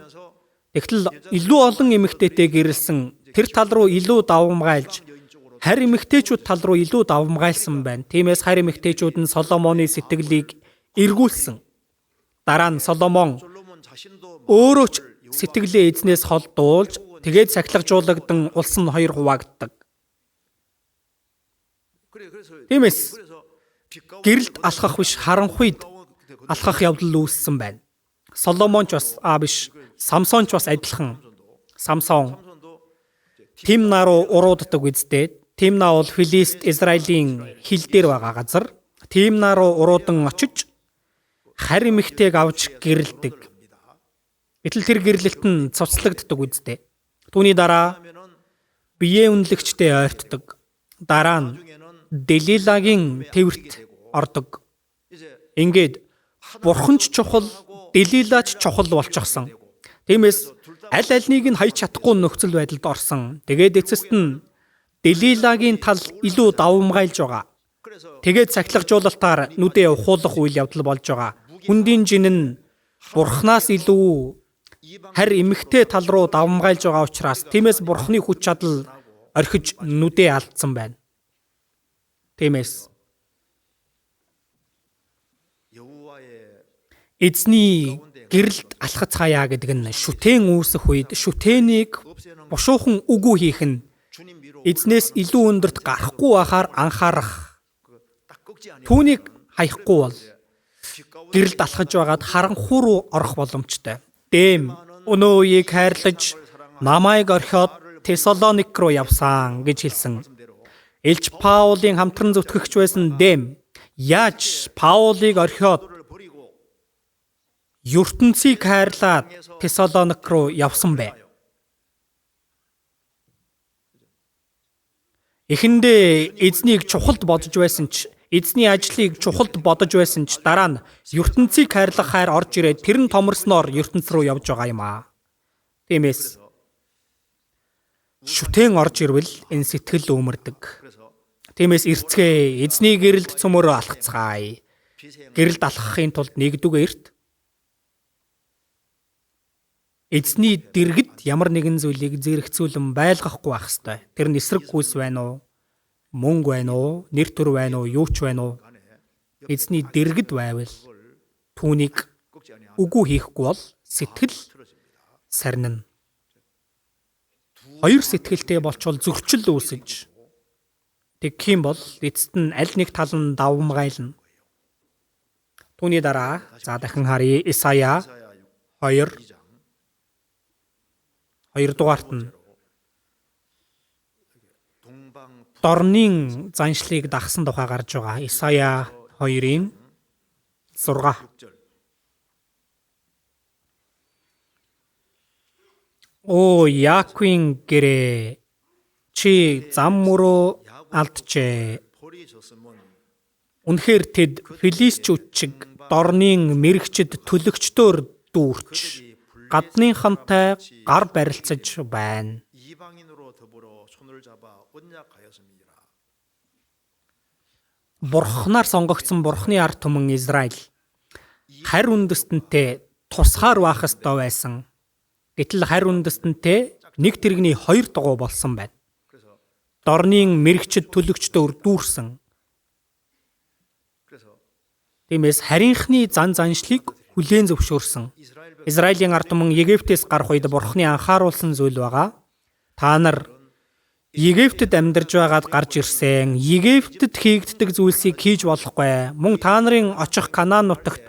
Тэгтэл илүү олон эмэгтэйтэй гэрэлсэн. Тэр тал руу илүү давамгайлж, харь эмэгтэйчүүд тал руу илүү давамгайлсан байна. Тиймээс харь эмэгтэйчүүд нь Соломоны сэтгэлийг эргүүлсэн. Дараа нь Соломон өөрөө ч сэтгэлээ эзнээс холдуулж, тэгээд сахилгажуулагдан улс нь хоёр хуваагддаг. Тиймээс гэрэлд алхах биш, харанхуйд алхах явдал үүссэн байна. Соломон ч бас Самсон ч бас адилхан. Самсон Тимна руу урууддаг үсттэй. Тимна бол Филист Израилийн хил дээр байгаа газар. Тимна руу уруудан очиж харь эмэгтэйг авч гэрэлдэг. Гэтэл тэр гэрлэлт нь цуцлагддаг үсттэй. Түүний дараа бие үнэлэгчтэй ойртдог. Дараа нь Делилагийн тэвэрт ордог. Ингээд бурхан ч чухал, Делилач чухал болчихсон. Тиймээс аль альнийг нь хайж чадахгүй нөхцөл байдалд орсон. Тэгээд эцэст нь Делилагийн тал илүү давамгайлж байгаа. Тэгээд сахилгажуулалтаар нүдээ ухуулах үйл явдал болж байгаа. Хүндийн жин нь бурхнаас илүү харь эмэгтэй тал руу давамгайлж байгаа учраас тиймээс бурхны хүч чадал орхиж нүдээ алдсан байна. Тиймээс эзний гэрэлд алхацгаая гэдэг нь шүтэн үүсэх үед шүтэнийг бушуухан үгүй хийх нь эзнээс илүү өндөрт гарахгүй байхаар анхаарах. Түүнийг хаяхгүй бол гэрэлд алхаж байгаад харанхуй руу орох боломжтой. Дэм өнөө үеийг хайрлаж намайг орхиод Тесалоник руу явсан гэж хэлсэн. Элч Паулын хамтран зүтгэгч байсан Дэм яаж Паулыг орхиод ертөнцийг хайрлаад Тесалоник руу явсан бэ? Эхэндээ эзнийг чухалд бодож байсан ч, эзний ажлыг чухалд бодож байсан ч дараа нь ертөнцийг хайрлах хайр орж ирээд тэр нь томорсноор ертөнц рүү явж байгаа юм аа. Тиймээс шүтэн орж ирвэл энэ сэтгэл өмөрдөг. Тиймээс эрцгээ эзний гэрэлд цөмөрөө алхацгаая. Гэрэлд алхахын тулд нэгдүгээрт эзний дэргэд ямар нэгэн зүйлийг зэрэгцүүлэн байлгахгүй байх ёстой. Тэр нь эсрэг гүйс байна уу? Мөнгө байна уу? Нэр төр байна уу? Юу ч байна уу? Эзний дэргэд байвал түүнийг үгүй хийхгүй бол сэтгэл сарнина. Хоёр сэтгэлтэй болчвол зөрчил үүсэж тэгэх юм бол эцэст нь аль нэг тал нь давамгайлна. Түүний дараа за дахин харъя. Исая 2 2 дугаарт нь дорнын заншлыг дагсан тухай гарч байгаа. Исая 2-ын 6. Оо Яаковын гэрээ, чи зам мөрөө алджээ. Үнэхээр тэд филистчүүд чиг дорнын мэрэгчд төлөгчдөөр дүүрч гадныхантай гар барилцаж байна. Бурхнаар сонгогдсон Бурхны ард түмэн Израиль харь үндэстэнтэй тусгаар байх ёстой байсан. Гэтэл харь үндэстэнтэй нэг тэрэгний хоёр дугуй болсон байна. Дорнын мэрэгчд төлөгчдөөр дүүрсэн. Тиймээс харийнхны зан заншлыг хүлээн зөвшөөрсөн. Израилийн ард түмэн Египтээс гарах үед Бурхны анхааруулсан зүйл байгаа. Та нар Египтэд амьдарч байгаад гарч ирсэн. Египтэд хийгддэг зүйлсийг хийж болохгүй. Мөн та нарын очих Канаан нутагт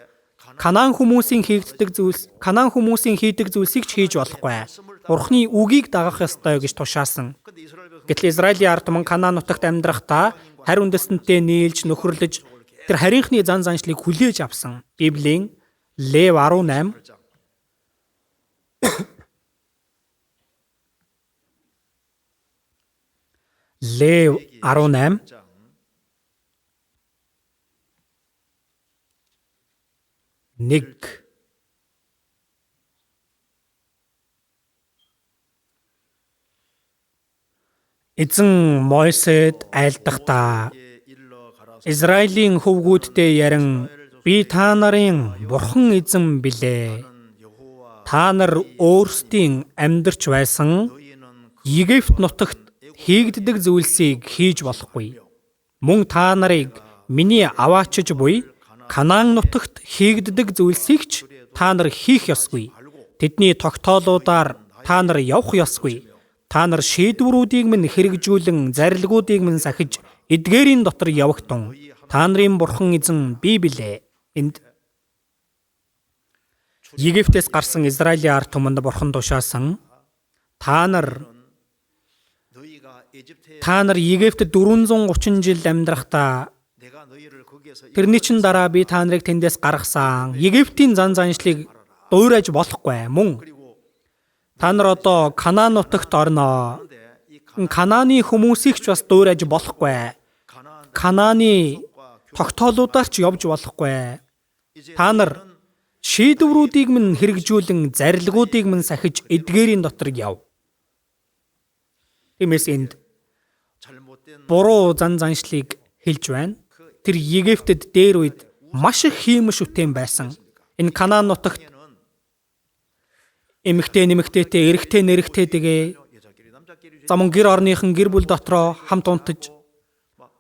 Канаан хүмүүсийн хийгддэг зүйлс, Канаан хүмүүсийн хийдэг зүйлсийг ч хийж болохгүй. Бурхны үгийг дагах ёстой гэж тушаасан. Гэтэл Израилийн ард түмэн Канаан нутагт амьдрахдаа харь үндэстэнтэй нийлж нөхөрлөж тэр харийнхны зан заншлыг хүлээж авсан. Библийн Лев 18 Лев 18 1. Эзэн Мойсед айлдахдаа Израилийн хөвгүүдтэй ярин би та нарын бурхан эзэн билээ. Та нар өөрсдийн амьдарч байсан Египт нутагт хийгддэг зүйлсийг хийж болохгүй. Мөн та нарыг миний аваачиж буй Канаан нутагт хийгддэг зүйлсийг ч та нар хийх ёсгүй. Тэдний тогтоолуудаар та нар явах ёсгүй. Та нар шийдвэрүүдийг минь хэрэгжүүлэн зарилгуудыг минь сахиж эдгээрийн дотор явагтун. Та нарын бурхан эзэн би билээ. Энд Египтээс гарсан Израилийн ард түмэнд бурхан тушаасан. Та нар Египтэд 430 жил амьдрахдаа тэрний чин дараа би та нарыг тэндээс гаргасан. Египтийн зан заншлыг дуурайж болохгүй. Мөн та нар одоо Канаан нутагт орно. Канааны хүмүүсийг ч бас дуурайж болохгүй. Канааны тогтоолуудаар ч явж болохгүй. Та нар шийдвэрүүдийг минь хэрэгжүүлэн зарилгуудыг минь сахиж эдгээрийн дотор яв. Тиймээс энд буруу зан заншлыг хэлж байна. Тэр Египтэд дээр үед маш их хиймэл шүтээн байсан. Энэ Канаан нутагт эмэгтэй нэмэгтэйтэй, эрэгтэй нэрэгтэйтэйгээ за мөн гэр орныхон гэр бүл дотроо хамт унтаж,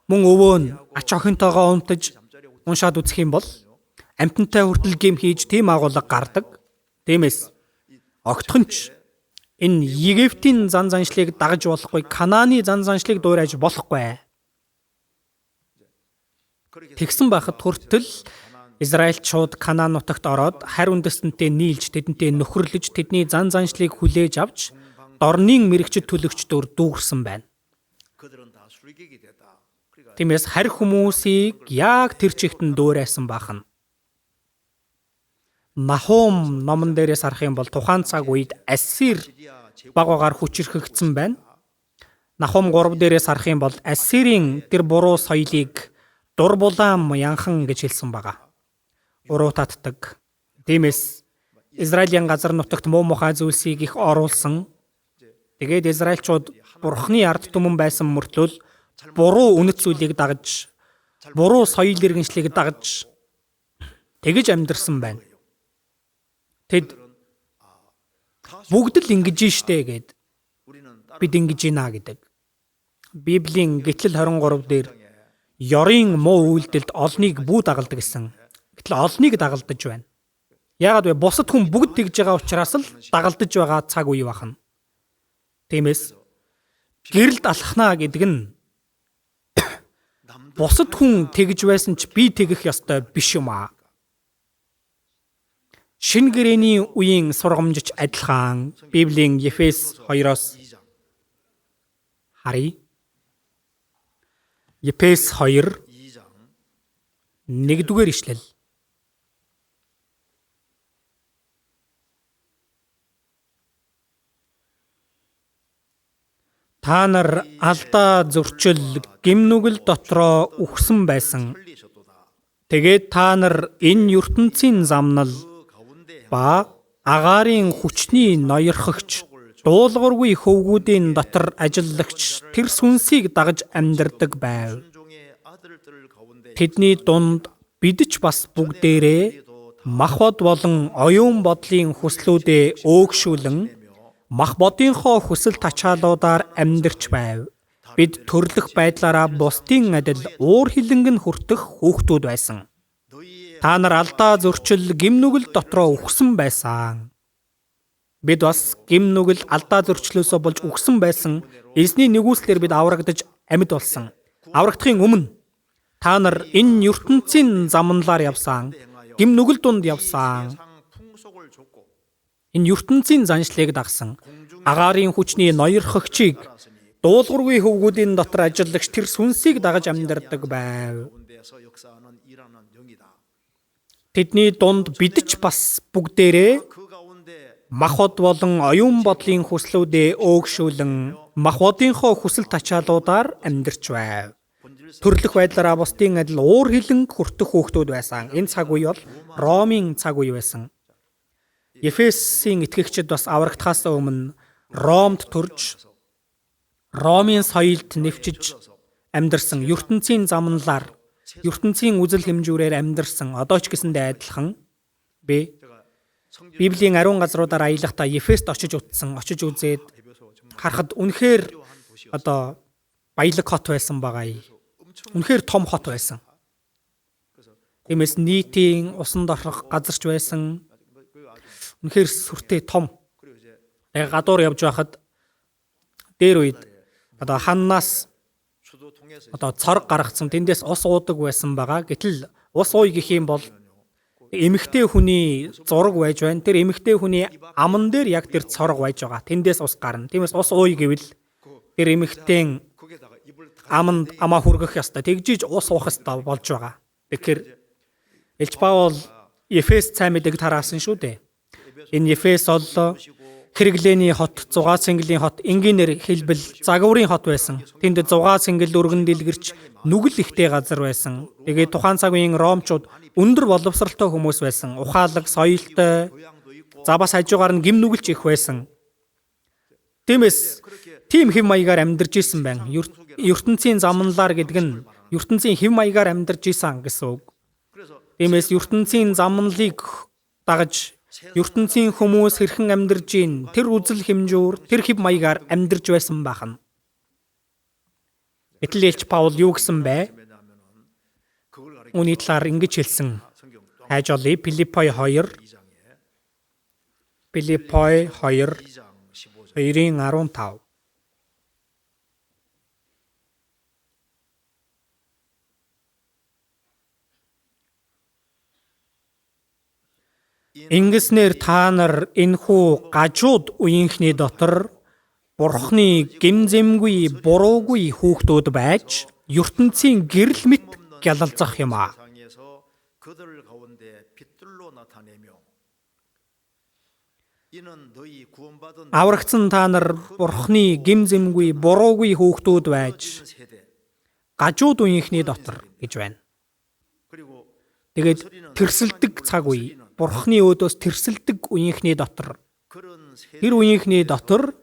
мөн өвөө нь ач охинтойгоо унтаж уншаад үзэх юм бол амьтантай хүртэл гем хийж тийм агуулга гардаг. Тиймээс огтхон ч энэ Египтийн зан заншлыг дагаж болохгүй, Канааны зан заншлыг дуурайж болохгүй. Тэгсэн байхад хүртэл Израильчууд Канаан нутагт ороод харь үндэстэнтэй нийлж, тэдэнтэй нөхөрлөж, тэдний зан заншлыг хүлээж авч дорнын мэрэгчд төлөгчдөр дүүрсэн байна. Тиймээс харь хүмүүсийг яг тэр чигтэн дуурайсан байх нь. Нахум номон дээрээс харах юм бол тухайн цаг үед Ассир баг багаар хүчирхэгдсэн байна. Нахум 3 дээрээс харах юм бол Ассирийн тэр буруу соёлыг дур булаам янхан гэж хэлсэн байгаа. Уруу татдаг. Тиймээс Израилийн газар нутагт муу мухай зүйлсийг их оруулсан. Тэгээд Израильчууд бурхны ард түмэн байсан мөртлөө буруу үнэт зүйлийг дагаж, буруу соёл иргэншлийг дагаж тэгэж амьдарсан байна. Тэд бүгд л ингэж штэ гэд бид ингэж ийна гэдэг. Библийн Гэтлэл 23 дээр ёрын муу үйлдэлд олныг бүү дагалдаг гэсэн. Гэтэл олныг дагалдаж байна. Яагаад вэ? Бусад хүн бүгд тэгж байгаа учраас л дагалдаж байгаа цаг үе бахна. Тиймээс гэрэлд алхнаа гэдэг нь бусад хүн тэгж байсан ч би тэгэх ёстой биш юм аа. Шинэ гэрээний үеийн сургамжич адилхан Библийн Ефес 2-оос харъя. Ефес 2 1-р ишлэл. Та нар алдаа зөрчил гэм нүгэл дотроо үхсэн байсан. Тэгээд та нар энэ ертөнцийн замнал ба агаарын хүчний ноёрхогч дуулуургүй хөвгүүдийн дотор ажиллагч тэр сүнсийг дагаж амьдардаг байв. Тэдний дунд бид ч бас бүгдээрээ мах бод болон оюун бодлын хүслүүдээ өөгшүүлэн мах бодынхоо хүсэл тачаалуудаар амьдарч байв. Бид төрлөх байдлаараа бусдын адил уур хилэнг нь хүртэх хүүхдүүд байсан. Та нар алдаа зөрчил гэм нүгэл дотроо үхсэн байсан. Бид бас гэм нүгэл алдаа зөрчлөөсөө болж үхсэн байсан. Эзний нэгүслээр бид аврагдаж амьд болсон. Аврагдахын өмнө та нар энэ ертөнцийн замналаар явсан. Гэм нүгэл дунд явсан. Энэ ертөнцийн заншлыг дагсан. Агаарын хүчний ноёрхогчийг дуулуургүй хөвгүүдийн дотор ажиллагч тэр сүнсийг дагаж амьдардаг байв. Тэдний дунд бид ч бас бүгдээрээ мах бод болон оюун бодлын хүслүүдээ өөгшүүлэн мах бодынхоо хүсэл тачаалуудаар амьдарч байв. Төрлөх байдлаараа бусдын адил уур хилэн хүртэх хүүхдүүд байсан. Энэ цаг үе бол Ромын цаг үе байсан. Ефесийн итгэгчид бас аврагдахаас өмнө Ромд төрж Ромын соёлд нэвчиж амьдарсан, ертөнцийн замналаар, ертөнцийн үзэл хэмжүүрээр амьдарсан. Одоо ч гэсэндээ адилхан би Библийн ариун газруудаар аялахдаа Ефест очиж утсан, очиж үзээд харахад үнэхээр одоо баялаг хот байсан байгаа юм. Үнэхээр том хот байсан. Тиймээс нийтийн усанд орох газарч байсан. Үнэхээр сүртэй том. Тэгээ гадуур явж байхад дээр үед одоо ханнаас одоо цорог гаргацсан, тэндээс ус уудаг байсан байгаа. Гэтэл ус ууя гэх юм бол эмэгтэй хүний зураг байж байна. Тэр эмэгтэй хүний аман дээр яг тэр цорог байж байгаа. Тэндээс ус гарна. Тиймээс ус ууя гэвэл тэр эмэгтэй аманд амаа хүргэх ёстой. Тэгжиж ус уух ёстой болж байгаа. Тэгэхээр Элч Паул Ефес сайн мэдээг тараасан шүү дээ. Энэ Ефес бол хэрэглээний хот, зугаа цэнгэлийн хот, энгийнээр хэлбэл загварын хот байсан. Тэнд зугаа цэнгэл өргөн дэлгэрч нүгэл ихтэй газар байсан. Тэгээд тухайн цаг үеийн ромчууд өндөр боловсралтай хүмүүс байсан. Ухаалаг, соёлтой, за бас хажуугаар нь гим нүгэлч их байсан. Тиймээс тийм хэв маягаар амьдарч исэн байна. Ертөнцийн замналаар гэдэг нь ертөнцийн хэв маягаар амьдарч исэн гэсэн үг. Тиймээс ертөнцийн замналыг дагаж ертөнцийн хүмүүс хэрхэн амьдарч ийн тэр үзэл хэмжүүр, тэр хэв маягаар амьдарч байсан байх нь. Гэтэл Элч Паул юу гэсэн бэ? Үүний талаар ингэж хэлсэн. Хайж олъё. Филиппой 2. Филиппой 2 2:15. Ингэснээр та нар энэхүү гажууд үеийнхний дотор Бурхны гимзэмгүй буруугүй хүүхдүүд байж ертөнцийн гэрэл мэт гялалзах юм аа. Аврагдсан та нар Бурхны гимзэмгүй буруугүй хүүхдүүд байж гажууд үеийнхний дотор гэж байна. Тэгээд тэрсэлдэг цаг үе, Бурхны өөдөөс тэрсэлдэг үеийнхний дотор, тэр үеийнхний дотор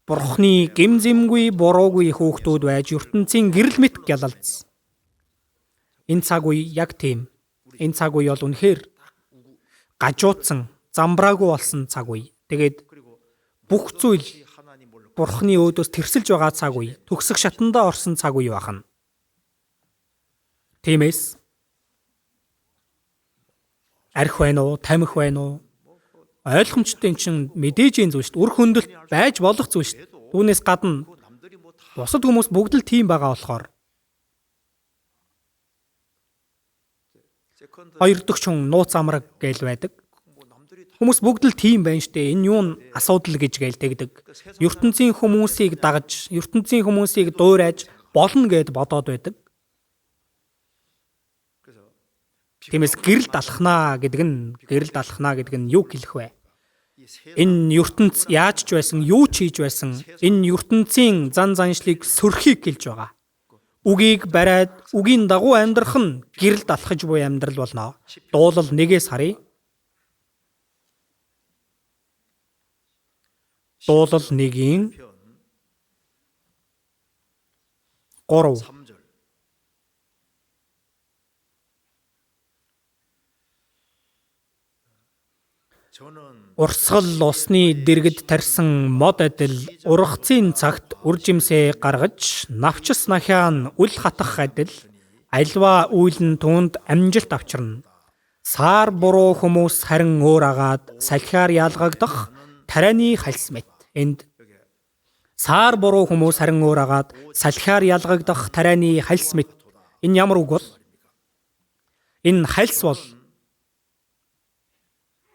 Бурхны гимзэмгүй буруугүй хүүхдүүд байж ертөнцийн гэрэл мэт гялалзсан. Энэ цаг үе яг тийм. Энэ цаг үе бол үнэхээр гажуудсан, замбраагүй болсон цаг үе. Тэгээд бүх зүйл Бурхны өөдөөс тэрсэлж байгаа цаг үе, төгсөх шатандаа орсон цаг үе байна. Тиймээс арх байна уу, тамхи байна уу? Ойлгомжтой эн чинь мэдээжийн зүйл шүү дээ. Үр хөндлөлт байж болох зүйл шүү дээ. Түүнээс гадна бусад хүмүүс бүгд л тийм байгаа болохоор хоёр дахь хүн нууц амраг гээл байдаг. Хүмүүс бүгд л тийм байна шүү дээ. Энэ юу н асуудал гэж гээл тэгдэг. Ертөнцийн хүмүүсийг дагаж, ертөнцийн хүмүүсийг дуурайж болно гэд бодоод байдаг. Тиймээс гэрэлд алхнаа гэдэг нь гэрэлд алхнаа гэдэг нь юу хэлэх вэ? Энэ ертөнц яаж ч байсан, юу ч хийж байсан, энэ ертөнцийн зан заншлыг сөрхийг хэлж байгаа. Үгийг бариад, үгийн дагуу амьдрах нь гэрэлд алхаж буй амьдрал болно. Дуулал 1-ээс харъя. Дуулал 1-ийн 3. Урсгал усны дэргэд тарьсан мод адил ургацын цагт үржимсээ гаргаж навчис нахиан үл хатах адил альва үйл нь түүнд амжилт авчирна. Саар буруу хүмүүс харин өөр агаад салхиар ялгагдах тарианы хальс мэт. Энд саар буруу хүмүүс харин өөр агаад салхиар ялгагдах тарианы хальс мэт. Энэ ямар үг бол? Энэ хальс бол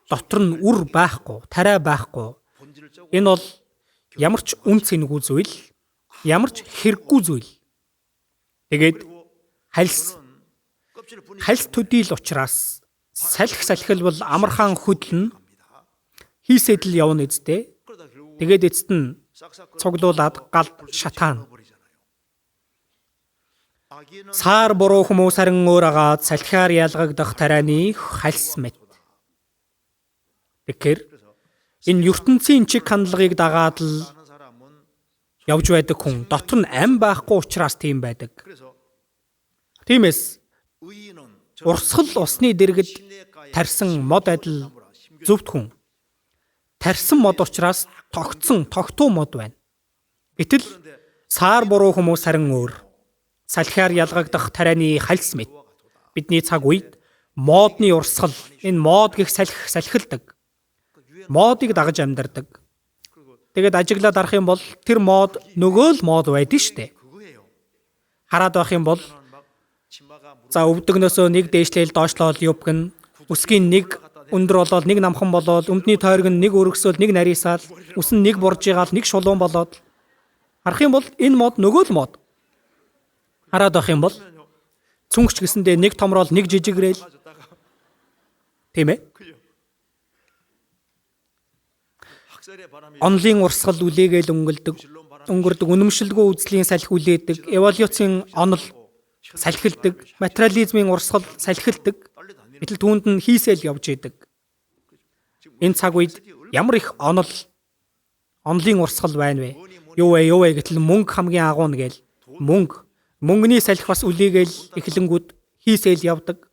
дотор нь үр байхгүй, тариа байхгүй. Энэ бол ямар ч үн цэнгүй зүйл, ямар ч хэрэггүй зүйл. Тэгээд хальс төдийл учраас салхи салхил бол амархан хөдлөн хийсэдэл явна эцтэй. Тэгээд эцэст нь цуглуулад галд шатаана. Саар буруу хүмүүс харин өөр агаад салхиар ялгагдах тарианы хальс мэт. Тэгэхээр энэ ертөнцийн чиг хандлагыг дагаад л явж байдаг хүн дотор нь ам байхгүй учраас тийм байдаг. Тиймээс урсгал усны дэргэд тарьсан мод адил зөвхт хүн тарьсан мод учраас тогтсон тогтуу мод байна. Гэтэл саар буруу хүмүүс харин өөр. Салхиар ялгагдах тарианы хальс мэт. Бидний цаг үед модны урсгал, энэ мод гих салхи салхилдаг. Модыг дагаж амьдардаг. Тэгээд ажиглаад арах юм бол тэр мод нөгөө л мод байдэн штэ. Хараад байх юм бол за өвдөгнөөсөө нэг дээшлээл доошлоол юбгэн, үсгийн нэг өндөр болоод нэг намхан болоод, өмдний тойрог нь нэг өргөсөөл нэг нарийсаал, үс нь нэг буржигаал нэг шулуун болоод харах юм бол энэ мод нөгөө л мод. Хараад байх юм бол цүнхч гэсэндээ нэг томрол нэг жижигрээл, тийм ээ? Онлын урсгал үлээгээл өнгөрдөг, үнэмшилгүй үзлийн салхи үлээдэг, эволюцийн онол салхилдаг, материализмын урсгал салхилдаг. Гэтэл түүнд нь хийсэл явж идэг. Энэ цаг үед ямар их онол, онлын урсгал байна вэ? Юу вэ? Юу вэ? Гэтэл мөнгө хамгийн агуу нь гээл. Мөнгөний салхи бас үлээгээл эхлэнгүүд хийсэл явдаг.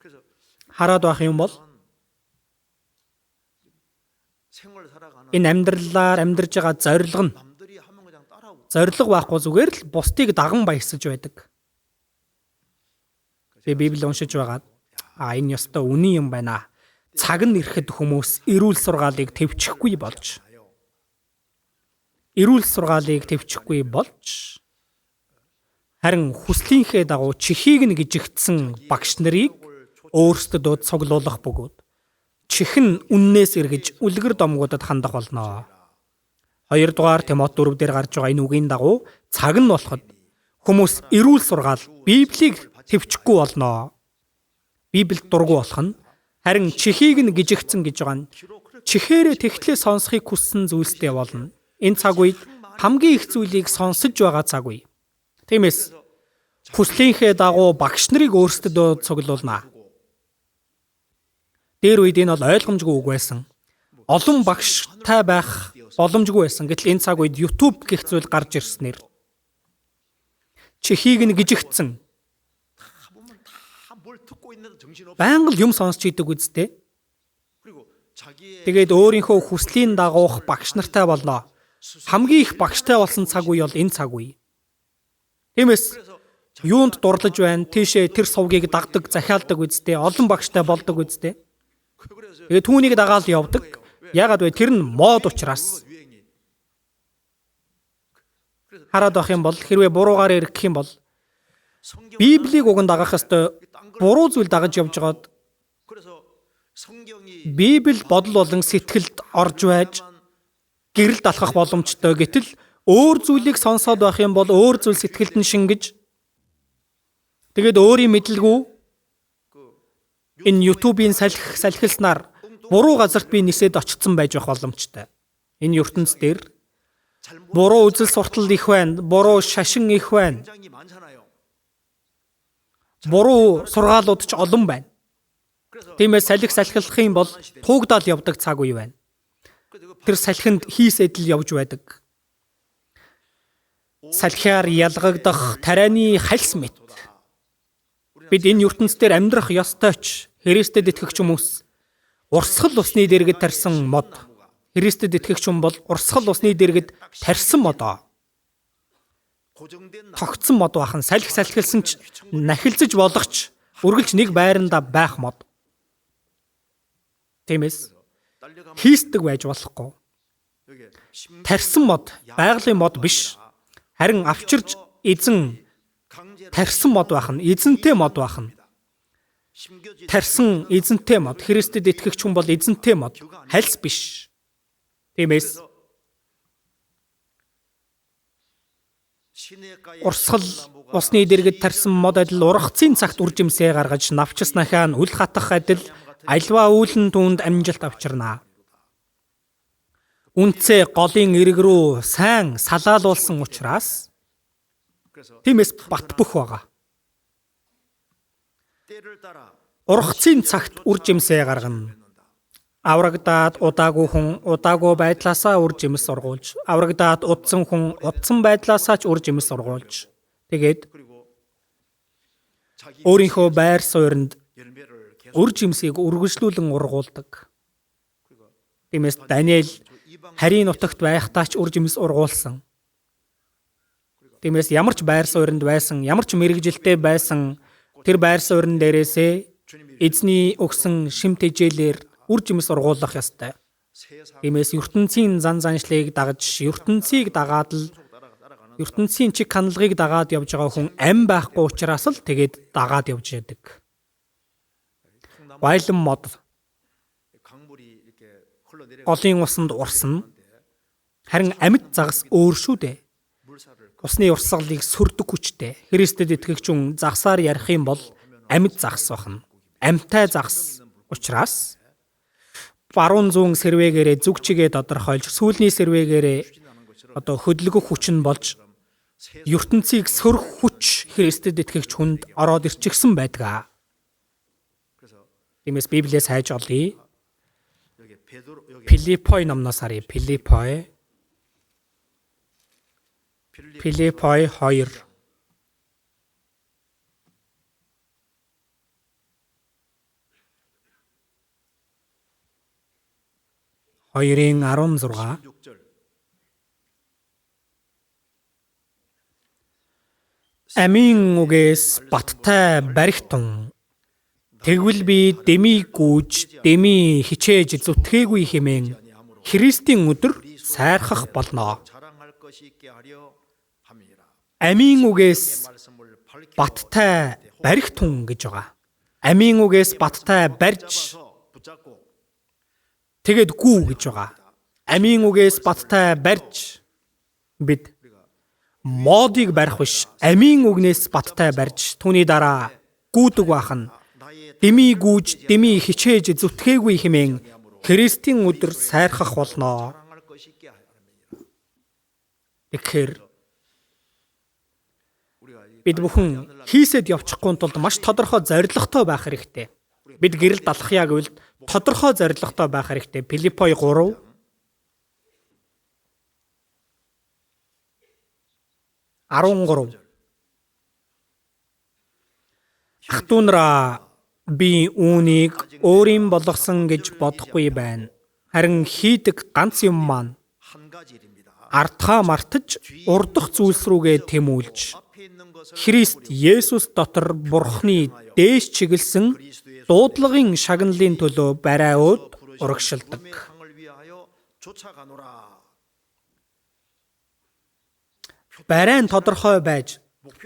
Хараад байх юм бол энэ амьдралаар амьдарж байгаа зорилго нь зорилго байхгүй, зүгээр л бусдыг даган баясаж байдаг. Би Библи уншиж байгаад энэ ёстой үнэн юм байна. Цаг нь ирэхэд хүмүүс эрүүл сургаалыг төвчихгүй болж, эрүүл сургаалыг төвчихгүй болж, харин хүслийнхээ дагуу чихийг нь гжигдсэн багш нарыг өөрсдөдөө цуглуулах бөгөөд чих нь үннээс эргэж үлгэр домгуудад хандах болно. 2 дугаар Тимот 4 дээр гарч байгаа энэ үгийн дагуу цаг нь болоход хүмүүс эрүүл сургаал Библийг төвчихгүй болно. Библиэд дургүй болох нь харин чихийг нь гжигдсэн гэж байгаа нь чихээрээ тэгтлээ сонсохыг хүссэн зүйлстэй болно. Энэ цаг үед хамгийн их зүйлийг сонсож байгаа цаг үе. Тиймээс хүслийнхээ дагуу багш нарыг өөрсдөдөө цуглуулна. Дээр үед энэ бол ойлгомжгүй үг байсан. Олон багштай байх боломжгүй байсан. Гэтэл энэ цаг үед YouTube гэх зүйл гарч ирснээр чихийг нь гжигдсэн. Байнга л юм сонсч идэг үсттэй. Тэгээд өөрийнхөө хүслийн дагуух багш нартай болно. Хамгийн их багштай болсон цаг үе бол энэ цаг үе. Тиймээс юунд дурлаж байна, тийшээ тэр сувгийг дагдаг, захиалдаг үсттэй, олон багштай болдог үсттэй. Тэгээд түүнийг дагаал явдаг. Яагаад вэ? Тэр нь мод учраас. Хараад байх юм бол хэрвээ буруугаар ирэх юм бол Библийг уг нь дагах ёстой, буруу зүйл дагаж явж байгаад Библи бодол болон сэтгэлд орж байж гэрэлд алхах боломжтой. Гэтэл өөр зүйлийг сонсоод байх юм бол өөр зүйл сэтгэлд нь шингэж тэгээд өөрийн мэдлгүй энэ YouTube-ийн салхилснаар буруу газарт би нисээд очсон байж байх боломжтой. Энэ ертөнц дээр буруу үзэл суртал их байна, буруу шашин их байна, буруу сургаалууд ч олон байна. Тиймээс салхи салхилах юм бол туугдаал явдаг цаг үе байна. Тэр салхинд хийсэдэл явж байдаг. Салхиар ялгагдах тарианы хальс мэт. Бид энэ ертөнц дээр амьдрах ёстой ч Христэд итгэгч хүмүүс урсгал усны дэргэд тарьсан мод. Христэд итгэгч хүн бол урсгал усны дэргэд тарьсан модоо. Тогтсон мод бахан салхи салхилсан ч нахилцаж болох ч үргэлж нэг байранда байх мод. Тиймээс хийсдэг байж болохгүй. Тарьсан мод байгалийн мод биш. Харин авчирч эзэн тарьсан мод байх нь эзэнтэй мод байх нь. Тарьсан эзэнтэй мод. Христэд итгэгч хүн бол эзэнтэй мод, хальс биш. Тиймээс урсгал усны дэргэд тарьсан мод адил ургацын цагт үржимсээ гаргаж навчснахаа нь үл хатах адил альва үүлэн түүнд амжилт авчирна. Үнцээ голын эрэг рүү сайн салаалуулсан учраас тиймээс бат бөх байгаа. Ургацын цагт үр жимсээ гаргана. Аврагдаад удаагүй хүн удаагүй байдлаасаа үр жимс ургуулж, аврагдаад удсан хүн удсан байдлаасаа ч үр жимс ургуулж, тэгээд өөрийнхөө байр суурьнд үр жимсийг үргэлжлүүлэн ургуулдаг. Тиймээс Даниэл харийн нутагт байхдаа ч үр жимс ургуулсан. Тиймээс ямар ч байр суурьнд байсан, ямар ч мэргэжилтэй байсан тэр байр суурин дээрээсээ эзний өгсөн шим тэжээлээр үр жимс ургуулах ёстой. Тиймээс ертөнцийн зан заншлыг дагаж, ертөнцийг дагаад л ертөнцийн чиг хандлагыг дагаад явж байгаа хүн ам байхгүй учраас л тэгээд дагаад явж яадаг. Баялан мод голын усанд урсна. Харин амьд загас өөр шүү дээ. Усны урсгалыг сөрдөг хүчтэй. Христэд итгэгч хүн загсаар ярих юм бол амьд загас бахна. Амьтай загас учраас баруун зүүн сэрвэгээрээ зүг чигээ тодорхойлж, сүүлний сэрвэгээрээ одоо хөдөлгөх хүч нь болж ертөнцийг сөрөх хүч Христэд итгэгч хүнд ороод ирчихсэн байдаг. Тиймээс Библиэс хайж олъё. Филиппой номноос харъя. Филиппой 2. 2:16. Амийн үгээс баттай баригтун. Тэгвэл би дэмий гүйж, дэмий хичээж зүтгээгүй хэмээн Христийн өдөр сайрхах болно. Амийн үгээс баттай баригтун гэж байгаа. Амийн үгээс баттай барьж тэгээд гүү гэж байгаа. Амийн үгээс баттай барьж бид модыг барих биш, амийн үгнээс баттай барьж түүний дараа гүйдэг байх нь дэмий гүйж, дэмий хичээж зүтгээгүй хэмээн Христийн өдөр сайрхах болно. Тэгэхээр бид бүхэн хийсэд явчихгүй тулд маш тодорхой зорилготой байх хэрэгтэй. Бид гэрэл далахъя гэвэл тодорхой зорилготой байх хэрэгтэй. Филиппой 3 13. Ах トゥ нараа, би үүнийг өөрийн болгосон гэж бодохгүй байна. Харин хийдэг ганц юм маань ардхаа мартаж урдах зүйлс рүүгээ тэмүүлж Христ Есүс дотор Бурхны дээш чиглэсэн дуудлагын шагналын төлөө барай өөд урагшилдаг. Барай нь тодорхой байж,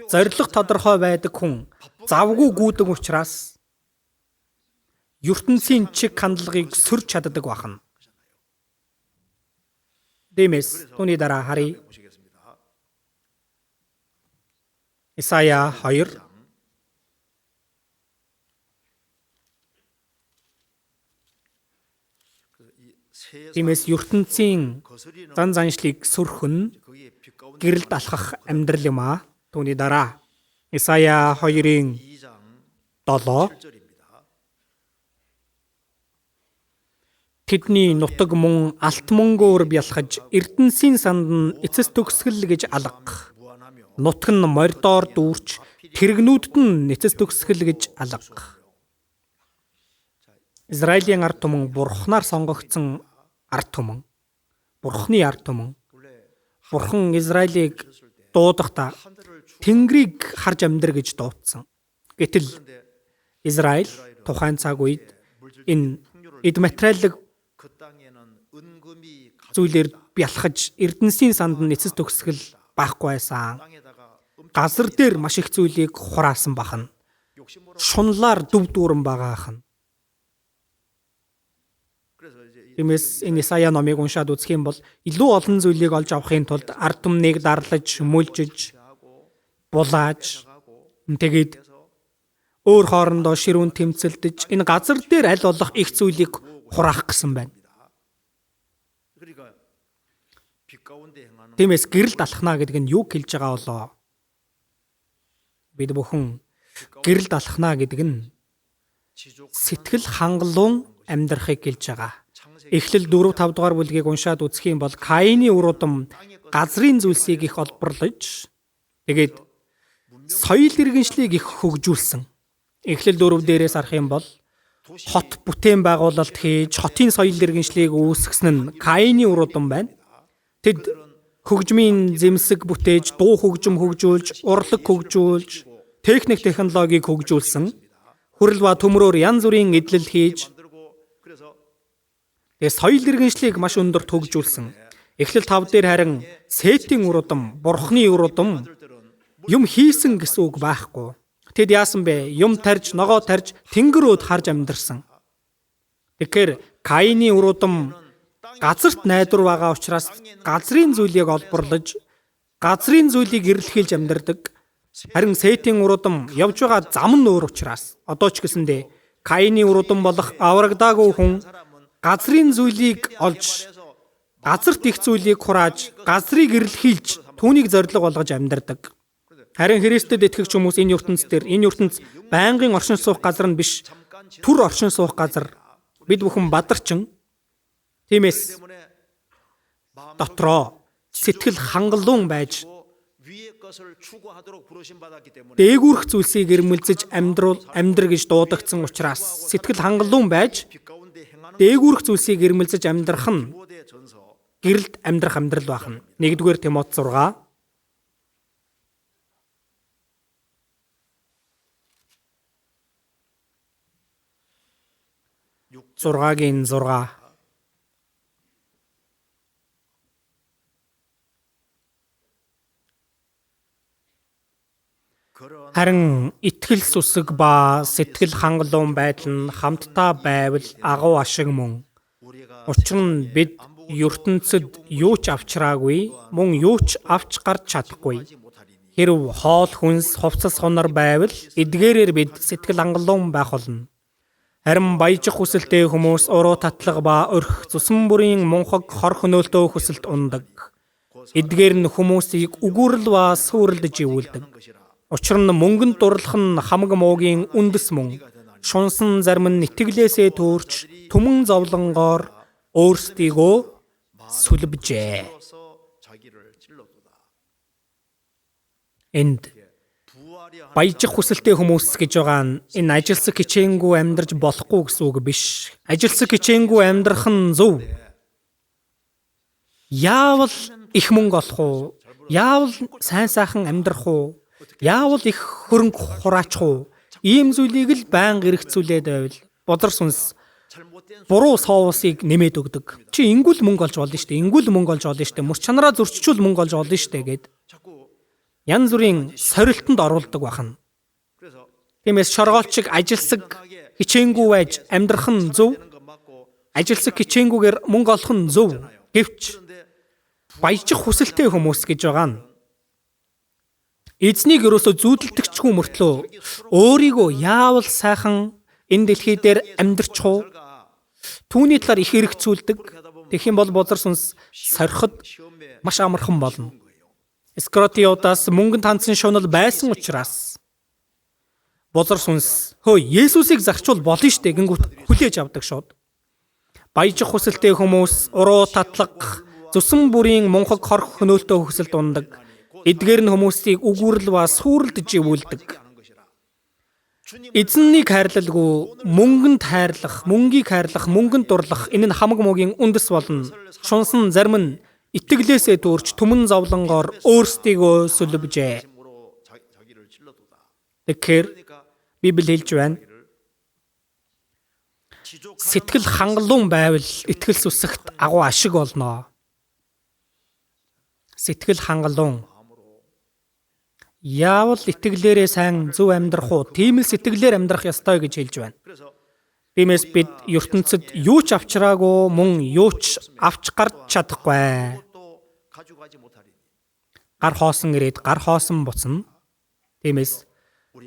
зорилго тодорхой байдаг хүн завгүй гүйдэг учраас ертөнцийн чиг хандлагыг сөрж чаддаг бахна. Тиймээс түүний дараа харъя. Исая 2 Тиймээс ертөнцийн зан заншлыг сөрөх нь гэрэлд алхах амьдрал юм аа. Түүний дараа Исая 2-ын 7 Тэдний нутаг мөн алт мөнгөөр бялхаж Эрдэнсийн санд нь эцэс төгсгөл гэж алга. Нутаг нь мордоор дүүрч тэрэгнүүдэд нь эцэс төгсгөл гэж алга. Израилийн ард түмэн Бурханаар сонгогдсон ард түмэн. Бурханы ард түмэн. Бурхан Израилийг дуудахдаа Тэнгэрийг харж амьдр гэж дуудсан. Гэтэл Израиль тухайн цаг үед энэ эд материалыг зүйлээр бялхаж Эрдэнсийн санд нь эцэс төгсгөл байхгүй байсан. Газар дээр маш их зүйлийг хураасан бахна. Шунлаар дүв дүүрэн байгаа хань. Тиймээс энэ Исая номыг уншаад үзэх юм бол илүү олон зүйлийг олж авахын тулд ард түмнийг дарлаж, мөлжиж, булааж, тэгээд өөр хоорондоо ширүүн тэмцэлдэж энэ газар дээр аль болох их зүйлийг хураах гэсэн байна. Тиймээс гэрэлд алхнаа гэдэг нь юу хэлж байгаа болоо? Бид бүхэн Гэрэлд алхнаа гэдэг нь сэтгэл хангалуун амьдрахыг хэлж байгаа. Эхлэл 4:5 дугаар бүлгийг уншаад үзэх юм бол Каины үр удам газрын зүйлсийг их олборлож тэгээд соёл иргэншлийг их хөгжүүлсэн. Эхлэл 4 дээрээс харах юм бол хот бүтээн байгуулалт хийж хотын соёл иргэншлийг үүсгэсэн нь Каины үр удам байна. Тэд хөгжмийн зэмсэг бүтээж, дуу хөгжим хөгжүүлж, урлаг хөгжүүлж, техник технологиг хөгжүүлсэн. Хүрэл ба төмрөөр янз бүрийн эдлэл хийж тэгээ соёл иргэншлийг маш өндөрт хөгжүүлсэн. Эхлэл 5 дээр харин Сетийн үр удам, Бурхны үр удам юм хийсэн гэсэн үг байхгүй. Тэд яасан бэ? Юм тарж, ногоо тарж, тэнгэр өөд харж амьдарсан. Тэгэхээр Каины үр удам газарт найдвар байгаа учраас газрын зүйлийг олборлож, газрын зүйлийг эрэлхийлж амьдардаг. Харин Сетийн үр удам явж байгаа зам нь өөр учраас одоо ч гэсэндээ Каины үр удам болох аврагдаагүй хүн газрын зүйлийг олж, газарт их зүйлийг хурааж, газрыг эрэлхийлж, түүнийг зорилго болгож амьдардаг. Харин Христэд итгэгч хүмүүс энэ ертөнц дээр, энэ ертөнц байнгын оршин суух газар нь биш, түр оршин суух газар. Бид бүхэн бадарчин. Тиймээс дотроо сэтгэл хангалуун байж дээгүүрх зүйлсийг эрмэлзэж амьдр гэж дуудагдсан учраас сэтгэл хангалуун байж дээгүүрх зүйлсийг эрмэлзэж амьдрах нь гэрэлд амьдрах амьдрал байна. 1-р Тимот 6 6-гийн 6. Харин итгэл сүсэг ба сэтгэл хангалуун байдал нь хамтдаа байвал агуу ашиг мөн. Учир нь бид ертөнцид юу ч авчраагүй, мөн юу ч авч гарч чадахгүй. Хэрв хоол хүнс, хувцас хунар байвал эдгээрээр бид сэтгэл хангалуун байх болно. Харин баяжих хүсэлтэй хүмүүс уруу татлага ба орхи цусан бүрийн мунхаг хор хөнөөлтөө хүсэлт ундаг. Эдгээр нь хүмүүсийг үгүрэл ба сүрэлд живүүлдэг. Учир нь мөнгөнд дурлах нь хамаг муугийн үндэс мөн. Шунсан зарим нь итгэлээсээ төөрч түмэн зовлонгоор өөрсдийгөө сүлбжээ. Энд баяжих хүсэлтэй хүмүүс гэж байгаа нь энэ ажилсаг хичээнгүй амьдарч болохгүй гэсэн үг биш. Ажилсаг хичээнгүй амьдрах нь зөв. Яавал их мөнгө олох уу? Яавал сайн сайхан амьдрах уу? Яавал их хөрөнгө хураачих уу? Ийм зүйлийг л байнга эргэцүүлээд байвал бузар сүнс буруу соусыг нэмээд өгдөг. Чи ингүүл мөнгө олж болно шүү дээ. Ингүүл мөнгө олж болно шүү дээ. Мөр чанараа зөрчичүүл мөнгө олж болно шүү дээ гэд янз бүрийн сорилтонд оруулдаг бахна. Тиймээс шоргоолчиг ажилсаг хичээнгүй байж амьдрах нь зөв. Ажилсаг хичээнгүйгээр мөнгө олох нь зөв. Гэвч баяжих хүсэлтэй хүмүүс гэж байгаа нь эзнийг ерөөсөө зүүдэлдэгчгүй мөртлөө өөрийгөө яавал сайхан энэ дэлхий дээр амьдрчих уу? Түүний талаар их эргэцүүлдэг. Тэгэх юм бол бузар сүнс сориход маш амархан болно. Искоротиудаас мөнгөнд хандсан шунал байсан учраас бузар сүнс хөө Есүсийг зарчвал болно штэ гингүүт хүлээж авдаг шууд. Баяжих хүсэлтэй хүмүүс уруу татлага зүсэн бүрийн мунхаг хорх хөнөөлтөө хүсэлд ундаг. Эдгээр нь хүмүүсийг үгүрэл ба сүрэлд живүүлдэг. Эзэннийг хайрлалгүй мөнгөнд хайрлах, мөнгийг хайрлах, мөнгөнд дурлах энэ нь хамаг муугийн үндэс болно. Шунсан зарим нь итгэлээсээ төөрч түмэн зовлонгоор өөрсдийгөө сүлбжээ. Тэгэхээр Библи хэлж байна. Сэтгэл хангалуун байвал итгэл сүсэгт агуу ашиг болно. Сэтгэл хангалуун. Яавал итгэлээрээ сайн зөв амьдрах уу? Тийм л сэтгэлээр амьдрах ёстой гэж хэлж байна. Тиймээс бид ертөнцид юу ч авчраагүй мөн юу ч авч гарч чадахгүй. Гар хоосон ирээд гар хоосон буцна. Тиймээс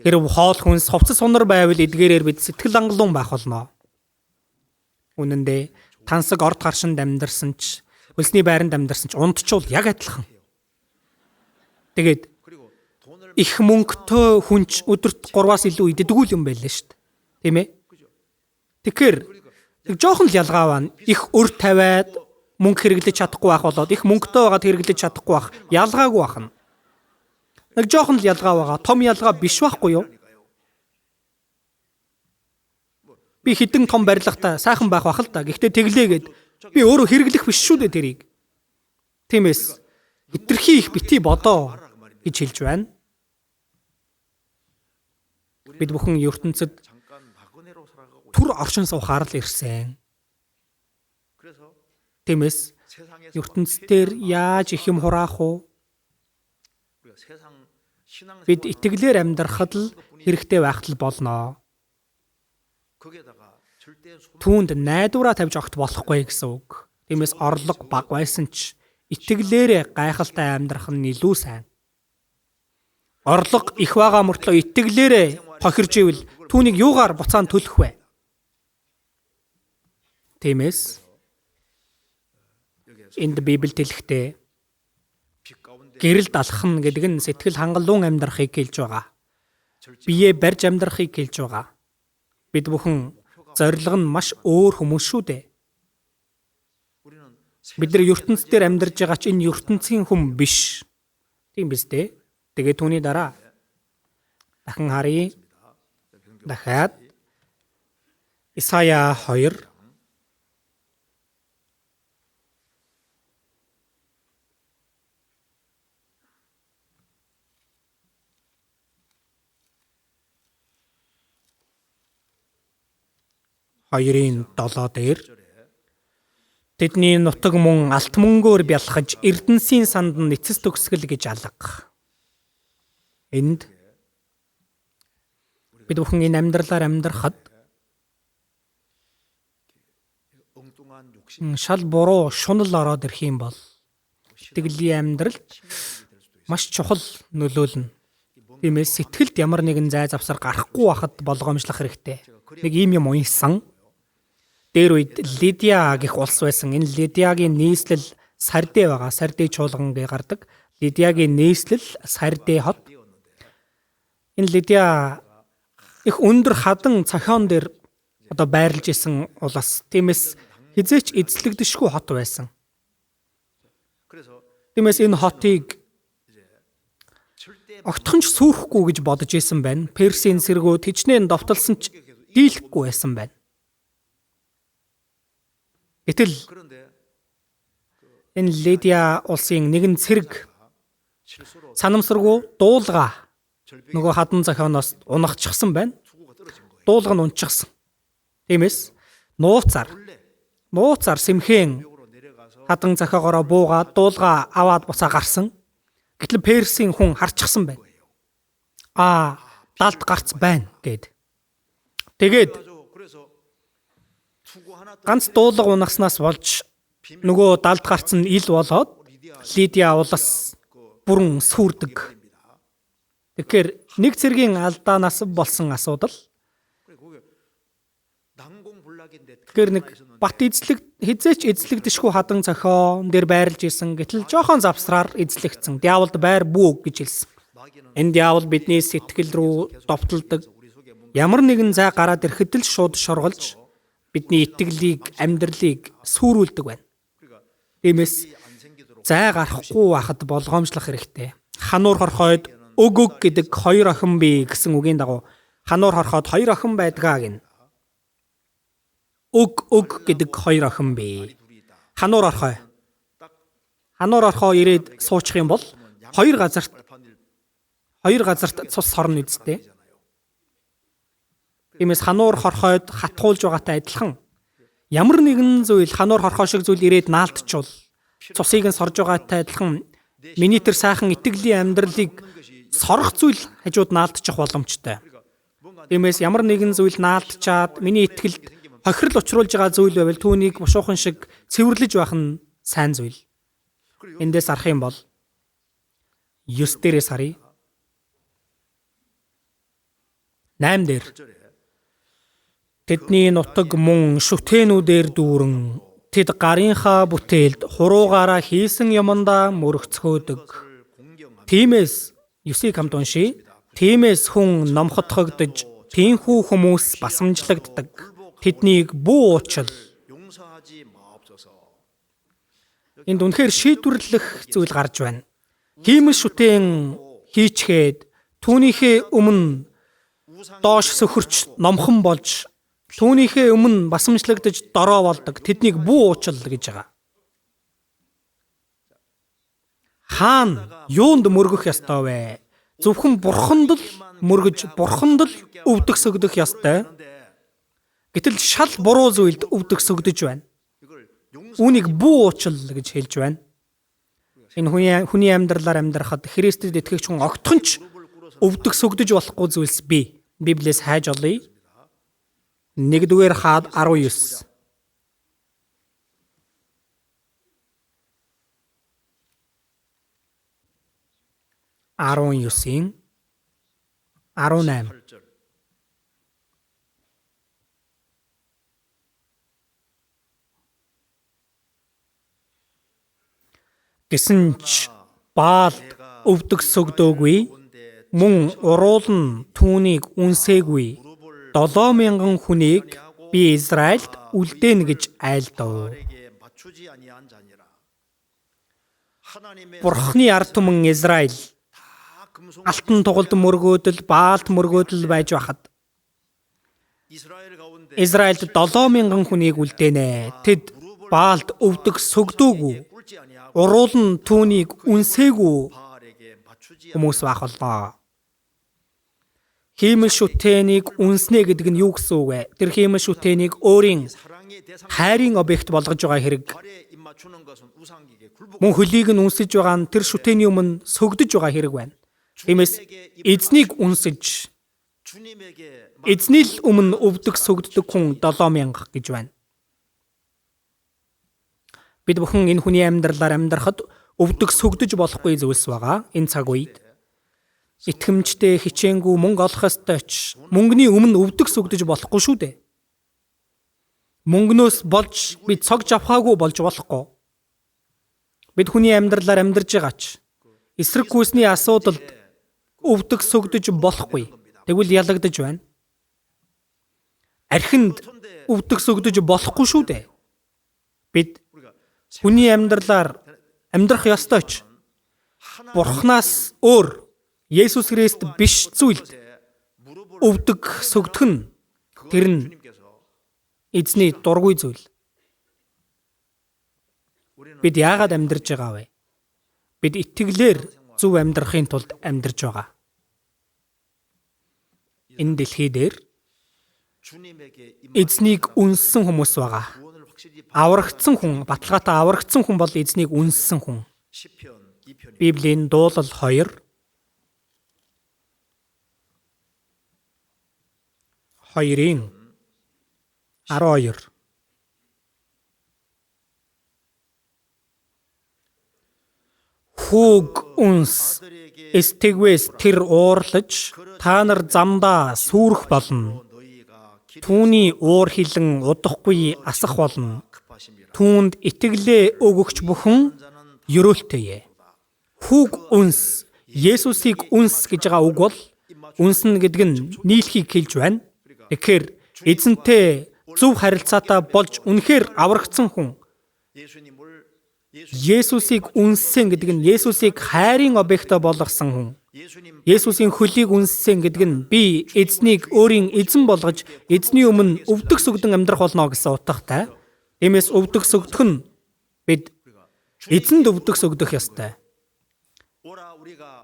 хэрв хоол хүнс хувцас сунар байвал эдгээрээр бид сэтгэл хангалуун байх болно. Үнэн дээр тансаг орд гаршинд амьдарсан ч хөлсний байранд амьдарсан ч унтчвал яг адилхан. Тэгээд Их мөнгөтэй хүн ч өдөрт 3-аас илүү иддэггүй юм байлаа шүү дээ. Тийм ээ? Тэгэхээр нэг жоохон л ялгаа байна. Их өр тавиад мөнгө хэрэглэж чадахгүй байх болоод их мөнгөтэй байгаад хэрэглэж чадахгүй байх ялгаагүй байна. Нэг жоохон л ялгаа байгаа. Том ялгаа биш байхгүй юу? Би хідэн том барилгатай сайхан байх бах л да. Гэхдээ тэглээгээд би өөрөө хэрэглэх биш шүү дээ тэрийг. Тиймээс хитрхи их бити бодоо гэж хэлж байна. Бид бүхэн ертөнцид түр оршин суухаар л ирсэн. Тиймээс ертөнцийн яаж их юм хураах уу? Бид итгэлээр амьдрахад л хэрэгтэй байх л болно. Түүнд найдвараа тавьж огт болохгүй гэсэн үг. Тиймээс орлого бага байсан ч итгэлээрээ гайхалтай амьдрах нь илүү сайн. Орлого их байгаа мөртлөө итгэлээрээ тохирж ивэл түүнийг юугаар буцаан төлөх вэ? Тиймээс энд Библиэд хэлэхдээ гэрэлд алхна гэдэг нь сэтгэл хангалуун амьдрахыг хэлж байгаа. Биеэ барьж амьдрахыг хэлж байгаа. Бид бүхэн зорилго нь маш өөр хүмүүс шүү дээ. Бид нар ертөнц дээр амьдарж байгаа ч энэ ертөнцийн хүн биш. Тийм биз дээ? Тэгээд түүний дараа дахин харъя. Дахиад Исая 2 2-7 дээр тэдний нутаг мөн алт мөнгөөр бялхаж Эрдэнсийн санд нь эцэс төгсгөл гэж алга. Энд бид бүхэн энэ амьдралаар амьдрахад шал буруу шунал ороод ирэх юм бол итгэлийн амьдралд маш чухал нөлөөлнө. Тиймээс сэтгэлд ямар нэгэн зай завсар гарахгүй байхад болгоомжлох хэрэгтэй. Нэг ийм юм уншсан. Дээр үед Лидиа гэх улс байсан. Энэ Лидиагийн нийслэл Сарде байгаа. Сарде чуулган гэж гардаг. Лидиагийн нийслэл Сарде хот. Энэ Лидиа их өндөр хадан цохион дээр одоо байрлаж исэн улс. Тиймээс хизээч эзлэгдэшгүй хот байсан. Тиймээс энэ хотыг огтхон ч сүйрэхгүй гэж бодож исэн байна. Персийн сэргүүд хичнээн довтолсон ч дийлэхгүй байсан байна. Гэтэл энэ Лидиа улсын нэгэн цэрэг санамсаргүй дуулга нөгөө хадан зохионоос унахчихсан байна. Дуулга нь унчихсан. Тиймээс нууцаар сэмхэн хадан зохиогоороо буугаад дуулга аваад буцаа гарсан. Гэтэл Персийн хүн харчихсан байна. Аа, далд гарц байна гэд. Тэгээд ганц дуулга унаснаас болж нөгөө далд гарц нь ил болоод Лидиа улс бүрэн сүрдэг. Тэгэхээр нэг цэргийн алдаанаас болсон асуудал. Тэгэхээр нэг бат эзлэг хизээч эзлэгдэшгүй хадан цохион дээр байрлаж исэн. Гэтэл жоохон завсраар эзлэгдсэн. Диаволд байр бүү гэж хэлсэн. Энэ диавол бидний сэтгэл рүү довтолдог. Ямар нэгэн зай гараад ирэхэд л шууд шорголж бидний итгэлийг, амьдралыг сүрүүлдэг байна. Тиймээс зай гарахгүй байхад болгоомжлох хэрэгтэй. Хануур хорхойд өг өг гэдэг хоёр охин бий гэсэн үгийн дагуу хануур хорхойд хоёр охин байдгаа гэнэ. Өг өг гэдэг хоёр охин бий. Хануур орхой. Хануур орхой ирээд суучих юм бол хоёр газарт цус сорно үсттэй. Тиймээс хануур хорхойд хатгуулж байгаатай адилхан ямар нэгэн зүйл хануур хорхой шиг зүйл ирээд наалтчвал цусыг нь сорж байгаатай адилхан миний тэр сайхан итгэлийн амьдралыг сорох зүйл хажууд наалтчих боломжтой. Тиймээс ямар нэгэн зүйл наалтчаад миний итгэлд хохирол учруулж байгаа зүйл байвал түүнийг бушуухан шиг цэвэрлэж байх нь сайн зүйл. Эндээс арах юм бол 9 дээрээс харъя. 8 дээр тэдний нутаг мөн шүтээнүүдээр дүүрэн тэд гарынхаа бүтээлд хуруугаараа хийсэн юмдаа мөрөгцгөөдөг. Тиймээс 9-ийг хамт уншийе. Тиймээс хүн номхотгогдож, тийхүү хүмүүс басамжлагддаг. Тэднийг бүү уучлал. Энд үнэхээр шийдвэрлэх зүйл гарч байна. Хиймэл шүтээн хийчгээд түүнийхээ өмнө доош сөхөрч номхон болж түүнийхээ өмнө басамжлагдаж дороо болдог. Тэднийг бүү уучлал гэж байгаа. Хаан юунд мөргөх ёстой вэ? Зөвхөн бурханд л мөргөж, бурханд л өвдөх сөгдөх ёстой. Гэтэл шал буруу зүйлд өвдөх сөгдөж байна. Үүнийг бүү уучлал гэж хэлж байна. Энэ хүний амьдралаар амьдрахад Христэд итгэгч хүн огтхон ч өвдөх сөгдөж болохгүй зүйлс бий. Библиэс хайж олъё. 1-р хаад 19. 19-ийн 18. Гэсэн ч Баалд өвдөх сөгдөөгүй, мөн уруул нь түүнийг үнсээгүй 7000 хүнийг би Израильд үлдээнэ гэж айлдав. Бурхны ард түмэн Израиль алтан тугалд мөргөөдөл, Баалд мөргөөдөл байж байхад Израильд 7000 хүнийг үлдээнэ. Тэд Баалд өвдөх сөгдөөгүй, уруул нь түүнийг үнсээгүй хүмүүс байх боллоо. Хиймэл шүтээнийг үнснэ гэдэг нь юу гэсэн үг вэ? Тэр хиймэл шүтээнийг өөрийн хайрын объект болгож байгаа хэрэг. Мөн хөлийг нь үнсэж байгаа нь тэр шүтээний өмнө сөгдөж байгаа хэрэг байна. Тиймээс эзнийг үнсэж, эзний л өмнө өвдөх сөгддөг хүн 7000 гэж байна. Бид бүхэн энэ хүний амьдралаар амьдрахад өвдөх сөгдөж болохгүй зүйлс байгаа. Энэ цаг үед итгэмжтэй хичээнгүй мөнгө олох ёстой ч мөнгөний өмнө өвдөх сөгдөж болохгүй шүү дээ. Мөнгнөөс болж бид цог жавхаагүй болж болохгүй. Бид хүний амьдралаар амьдарж байгаа ч эсрэг гүйсний асуудалд өвдөх сөгдөж болохгүй. Тэгвэл ялагдаж байна. Архинд өвдөх сөгдөж болохгүй шүү дээ. Бид хүний амьдралаар амьдрах ёстой ч Бурханаас өөр Есүс Христ биш зүйлд өвдөх сөгдөх нь тэр нь эзний дургүй зүйл. Бид яагаад амьдарч байгаа вэ? Бид итгэлээр зөв амьдрахын тулд амьдарч байгаа. Энэ дэлхий дээр эзнийг үнссэн хүмүүс байгаа. Аврагдсан хүн, баталгаатай аврагдсан хүн бол эзнийг үнссэн хүн. Библийн дуулал 2 2-ын 12. Хүүг үнс эстэгвэс тэр уурлаж та нар замдаа сүрэх болно. Түүний уур хилэн удахгүй асах болно. Түүнд итгэлээ өгөгч бүхэн ерөөлтэйе. Хүүг үнс, Есүсийг үнс гэж байгаа үг бол үнснэ гэдэг нь нийлхийг хэлж байна. Тэгэхээр эзэнтэй зөв харилцаатай болж үнэхээр аврагдсан хүн Есүсийг үнссэн гэдэг нь Есүсийг хайрын объектоо болгосон хүн. Есүсийн хөлийг үнссэн гэдэг нь би эзнийг өөрийн эзэн болгож эзний өмнө өвдөх сөгдөн амьдрах болно гэсэн утгатай. Тиймээс өвдөх сөгдөх нь бид эзэнд өвдөх сөгдөх ёстой.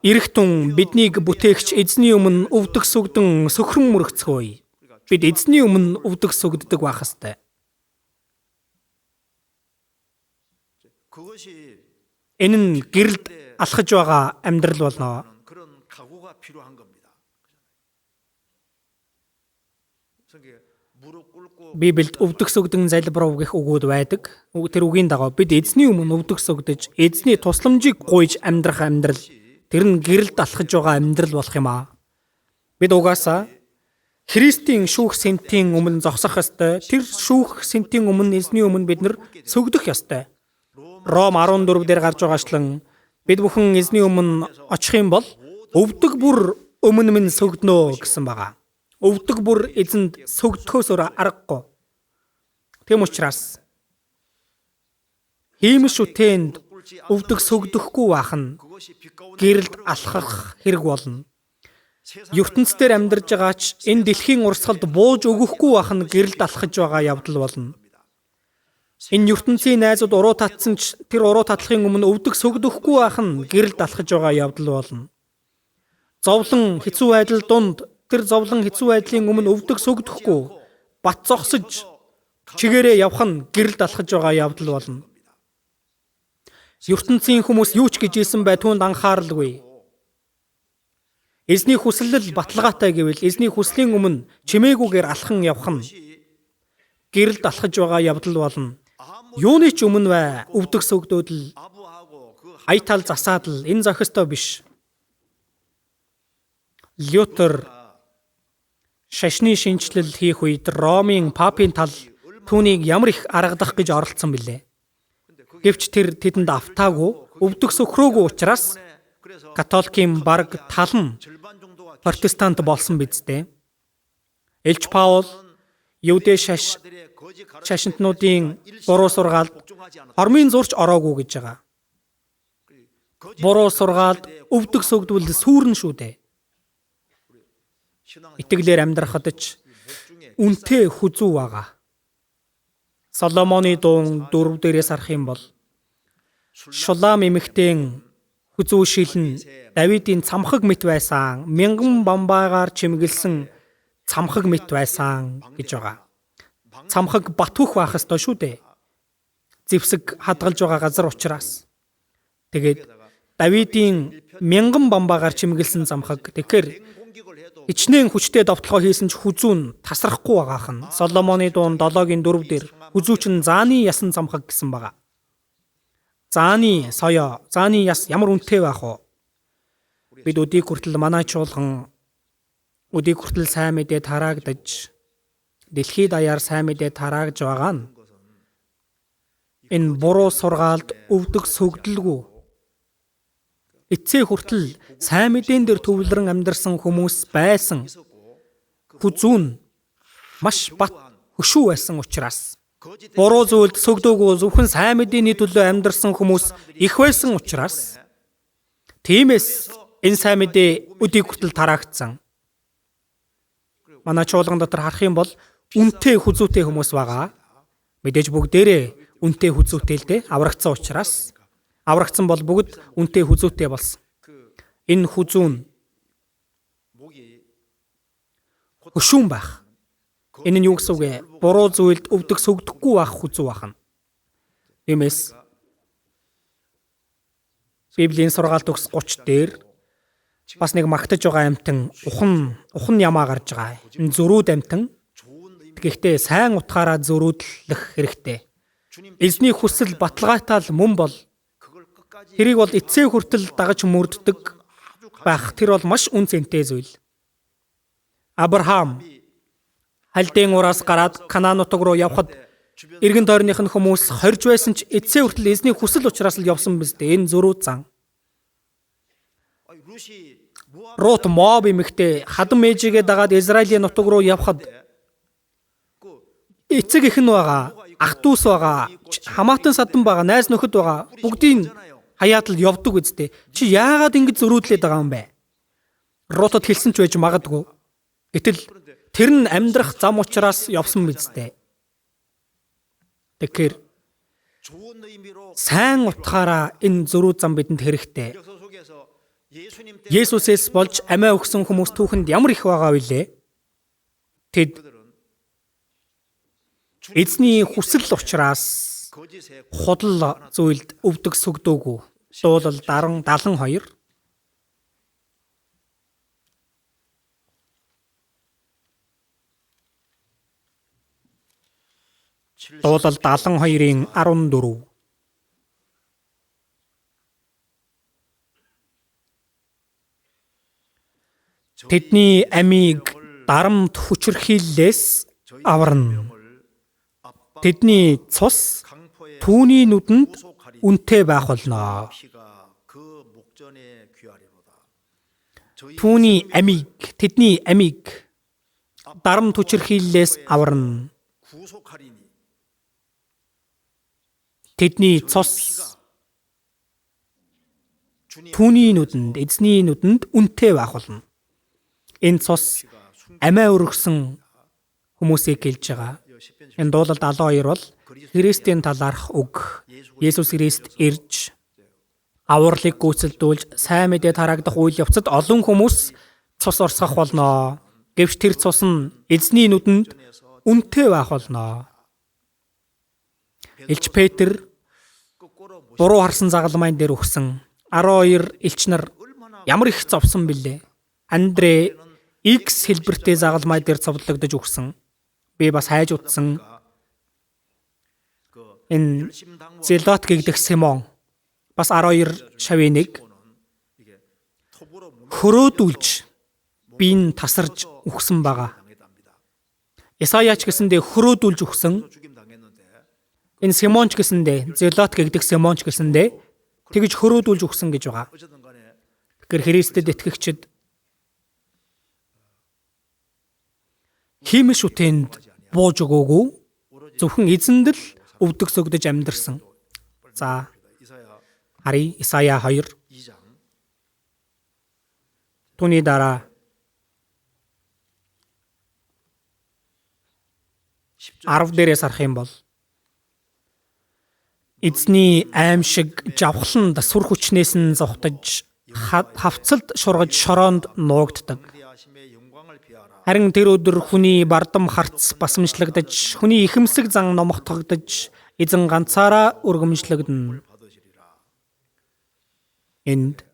Ирэх тун биднийг бүтээгч эзний өмнө өвдөх сөгдөн сөхрөн мөргөцгөөе. Бид эзний өмнө өвдөх сөгддөг байх ёстой. Энэ нь гэрэлд алхаж байгаа амьдрал болно. Библиэд өвдөх сөгдөн залбирав гэх үгүүд байдаг. Тэр үгийн дагуу бид эзний өмнө өвдөх сөгдөж, эзний тусламжийг гуйж амьдрах амьдрал тэр нь гэрэлд алхаж байгаа амьдрал болох юм аа. Бид угаасаа Христийн шүүх сэнтийн өмнө зогсох ёстой. Тэр шүүх сэнтийн өмнө эзний өмнө бид нар сөгдөх ёстой. Ром 14 дээр гарч байгаачлан бид бүхэн эзний өмнө очих юм бол Өвдөг бүр өмнө минь сөгднө гэсэн байгаа. Өвдөг бүр эзэнд сөгдөхөөс өөр аргагүй. Тэм учраас хиймэл шүтээнд өвдөг сөгдөхгүй байх нь гэрэлд алхах хэрэг болно. ертөнцийн амьдарч байгаа ч энэ дэлхийн урсгалд бууж өгөхгүй байх нь гэрэлд алхаж байгаа явдал болно. Энэ ертөнцийн найзууд уруу татсан ч тэр уруу татлахын өмнө өвдөг сөгдөхгүй байх нь гэрэлд алхаж байгаа явдал болно. Зовлон хэцүү байдал дунд тэр зовлон хэцүү байдлын өмнө өвдөг сөгдөхгүй бат зогсож чигээрээ явах нь гэрэлд алхаж байгаа явдал болно. ертөнцийн хүмүүс юу ч гэж хэлсэн бай түүнд анхааралгүй. Эзний хүсэл л баталгаатай гэвэл эзний хүслийн өмнө чимээгүйгээр алхан явах нь гэрэлд алхаж байгаа явдал болно. Юуны ч өмнө бай өвдөг сөгдөөд л аятал засаад л энэ зохистой биш. Лютер шашны шинэчлэл хийх үед Ромын папийн тал түүнийг ямар их аргадах гэж оролцсон билээ. Гэвч тэр тэдэнд автаагүй, өвдөг сөхрөөгүй учраас католикийн бараг тал нь протестант болсон биз дээ. Элч Паул Евдээ шашинтнуудын буруу сургаалд хормын зурч ороогүй гэж байгаа. Буруу сургаалд өвдөг сөгдвөл сүрнэ шүү дээ. Итгэлээр амьдрахад ч үнэтэй хүзүү байгаа. Соломоны дуун 4 дээрээс харах юм бол Шулам эмэгтэйн хүзүү шилэн Давидын цамхаг мэт байсан, мянган бамбайгаар чимэглэсэн цамхаг мэт байсан гэж байгаа. Цамхаг батвөх байх ёстой шүү дээ. Зэвсэг хадгалж байгаа газар учраас. Тэгээд Давидын мянган бамбайгаар чимэглэсэн цамхаг. Тэгэхээр хичнээн хүчтэй довтлогоо хийсэн ч хүзүү нь тасрахгүй байгаах нь. Соломоны дуун 7-гийн 4 дээр хүзүү чинь зааны ясан цамхаг гэсэн байгаа. Зааны соёо, зааны яс ямар үнэтэй байх вэ? Бид өдийг хүртэл манай чуулган өдийг хүртэл сайн мэдээ тараагдаж дэлхийд даяар сайн мэдээ тараагдж байгаа нь энэ буруу сургаалд өвдөг сөгдөлгүй. Эцсээ хүртэл сайн мэдээн дээр төвлөрөн амьдарсан хүмүүс байсан. Хүзүү нь маш бат хөшүү байсан учраас буруу зүйлд сөгдөөгүй зөвхөн сайн мэдээний төлөө амьдарсан хүмүүс их байсан учраас тиймээс энэ сайн мэдээ өдийг хүртэл тараагдсан. Манай чуулган дотор харах юм бол үнэтэй хүзүүтэй хүмүүс байгаа. Мэдээж бүгдээрээ үнэтэй хүзүүтэй л дээ аврагдсан учраас аврагдсан бол бүгд үнэтэй хүзүүтэй болсон. Энэ хүзүү нь хөшүүн байх. Энэ нь юу гэсэн үг вэ? Буруу зүйлд өвдөг сөгдөхгүй байх хүзүү байх нь. Тиймээс Библийн сургаалт төгс 30 дээр бас нэг магтаж байгаа амьтан ухан ямаа гарч байгаа. Энэ зөрүүд амьтан. Гэхдээ сайн утгаараа зөрүүдлэх хэрэгтэй. Эзний хүсэл баталгаатай л мөн бол тэрийг бол эцсээ хүртэл дагаж мөрддөг байх. Тэр бол маш үн цэнтэй зүйл. Авраам Халдын ураас гараад Канаан нутаг руу явхад эргэн тойрных нь хүмүүс хорж байсан ч эцсээ хүртэл эзний хүсэл учраас л явсан биз дээ. Энэ зөрүү зан. Рут Моаб эмэгтэй хадам ээжигээ дагаад Израилийн нутаг руу явхад эцэг эх нь байгаа, ах дүүс байгаа, хамаатан садан байгаа, найз нөхөд байгаа. Бүгдийн хаяад л явдаг биз дээ. Чи яагаад ингэж зөрүүдлээд байгаа юм бэ? Рутад хэлсэн ч байж магадгүй. Гэтэл тэр нь амьдрах зам учраас явсан биз дээ. Тэгэхээр сайн утгаараа энэ зөрүү зам бидэнд хэрэгтэй. Есүсээс болж амиа өгсөн хүмүүс түүхэнд ямар их байгаа вүлээ? Тэд эзний хүсэл учраас худал зүйлд өвдөг сөгдөөгүй. Дуулал 72. Дуулал 72-ийн 14. Тэдний амийг дарамт хүчирхийллээс аварна. Тэдний цус түүний нүдэнд үнэтэй байх болно. Түүний амийг, тэдний амийг дарам түчирхийллээс аварна. Тэдний цус түүний нүдэнд, эзний нүдэнд үнэтэй байх болно. Энэ цус амиа өргөсөн хүмүүсийг хэлж байгаа. Энэ дуулал 72 бол Христийн талаарх үг. Есүс Христ ирж авралыг гүйцэлдүүлж сайн мэдээ тараагдах үйл явцад олон хүмүүс цус урсгах болно. Гэвч тэр цус нь эзний нүдэнд үнэтэй байх болно. Элч Петр буруу харсан загалмайн дээр өгсөн 12 элч нар ямар их зовсон бэлээ. Андре X хэлбэртэй загалмай дээр цовдлогдож өгсөн. Би бас хайж утсан. Энэ Зелот гэгдэх Симон бас 12 шавын нэг хөрөөдүүлж бие нь тасарж үхсэн байгаа. Исаяч гэсэндээ хөрөөдүүлж үхсэн. Энэ Симонч гэсэндээ Зелот гэгдэх Симонч гэсэндээ тэгж хөрөөдүүлж үхсэн гэж байгаа. Тэгэхээр Христэд итгэгчид хиймэл шүтээнд бууж өгөөгүй, зөвхөн эзэнд л өвдөг сөгдөж амьдарсан. За харъя Исая 2. Түүний дараа 10 дээрээс харах юм бол эзний аимшиг жавхланд сүр хүчнээс нь зугтаж хавцалд шургаж шороонд нуугддаг. Харин тэр өдөр хүний бардам харц басамжлагдаж, хүний ихэмсэг зан номготгогдож, эзэн ганцаараа өргөмжлөгдөнө. Энд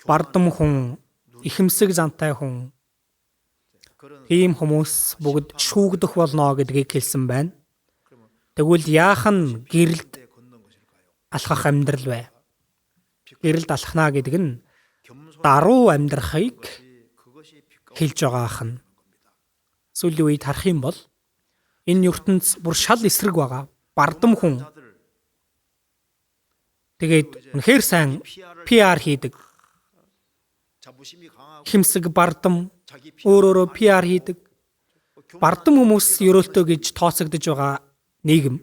бардам хүн, ихэмсэг зантай хүн, тийм хүмүүс бүгд шүүгдэх болно гэдгийг хэлсэн байна. Тэгвэл яах нь гэрэлд алхах амьдрал вэ? Гэрэлд алхнаа гэдэг нь даруй амьдрахыг хэлж байгаа ах нь. Сүүлийн үед харах юм бол энэ ертөнц бүр шал эсрэг байгаа. Бардам хүн. Тэгээд үнэхээр сайн PR хийдэг. Хэмсэг бардам өөрөөрөө PR хийдэг. Бардам хүмүүс ерөөлтөө гэж тооцогдож байгаа нийгэм.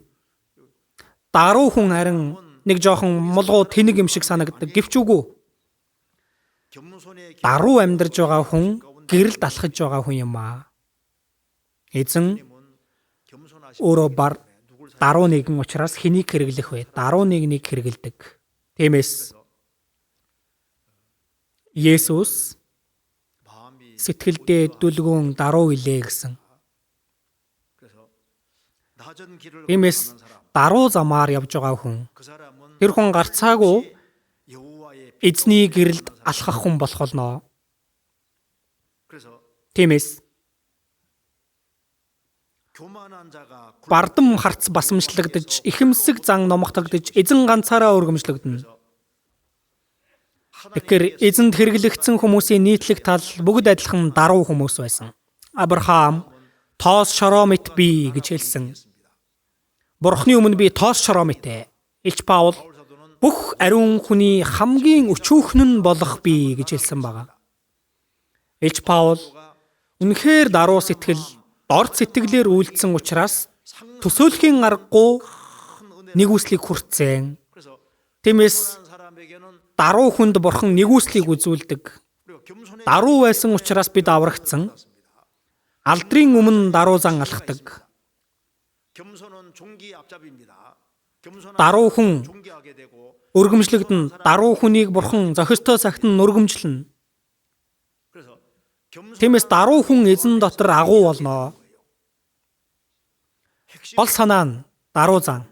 Даруй хүн харин нэг жоохон мулгуу тэнэг юм шиг санагддаг. Гэвч үгүй. Даруй амьдарж байгаа хүн гэрэлд алхаж байгаа хүн юм аа. Эзэн өөрөө бар даруй нэгэн учраас хэнийг хэрэглэх вэ? Даруй нэгнийг хэрэглэдэг. Тиймээс Есүс сэтгэлдээ дүлгүн даруй илээ гэсэн. Тиймээс даруй замаар явж байгаа хүн, тэр хүн гарцаагүй эзний гэрэлд алхах хүн болох болно. Тиймээс бардам харц басамжлагдаж, ихэмсэг зан номготогдож, эзэн ганцаараа өргөмжлөгдөнө. Тэгэхээр эзэнд хэрэглэгдсэн хүмүүсийн нийтлэг тал бүгд адилхан даруй хүмүүс байсан. Авраам тоос шороо мэт би гэж хэлсэн. Бурхны өмнө би тоос шороо мэтэ. Элч Паул бүх ариун хүний хамгийн өчүүхэн нь болох би гэж хэлсэн байгаа. Элч Паул үнэхээр даруй сэтгэл, дорд сэтгэлээр үйлдсэн учраас төсөөлхийн аргагүй нэгүслийг хүртсэн. Тиймээс даруй хүнд бурхан нэгүслийг үзүүлдэг. Даруй байсан учраас бид аврагдсан. Алдрын өмнө даруй зан алхдаг. Даруй хүн өргөмжлөгдөн. Даруй хүнийг бурхан зохистой цагт нь өргөмжлөнө. Тиймээс даруй хүн эзэн дотор агуу болно. Гол санаа нь даруй зан.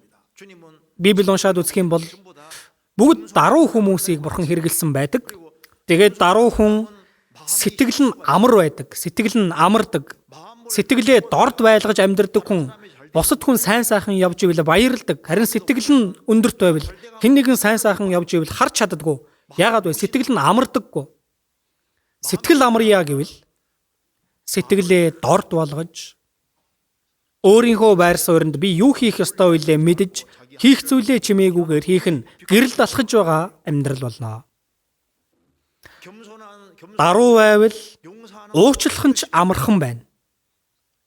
Библи уншаад үзэх юм бол бүгд даруй хүмүүсийг бурхан хэрэгэлсэн байдаг. Тэгээд даруй хүн сэтгэл нь амар байдаг. Сэтгэл нь амардаг. Сэтгэлээ дорд байлгаж амьдардаг хүн бусад хүн сайн сайхан явж ивэл баярладаг. Харин сэтгэл нь өндөрт байвал хэн нэгэн сайн сайхан явж ивэл харж чаддаггүй. Яагаад вэ? Сэтгэл нь амардаггүй. Сэтгэл амарья гэвэл сэтгэлээ дорд болгож өөрийнхөө байр сууринд би юу хийх ёстой вүлээ мэдэж хийх зүйлээ чимээгүйгээр хийх нь гэрэлд алхаж байгаа амьдрал болно. Даруй байвал уучлах нь ч амархан байна.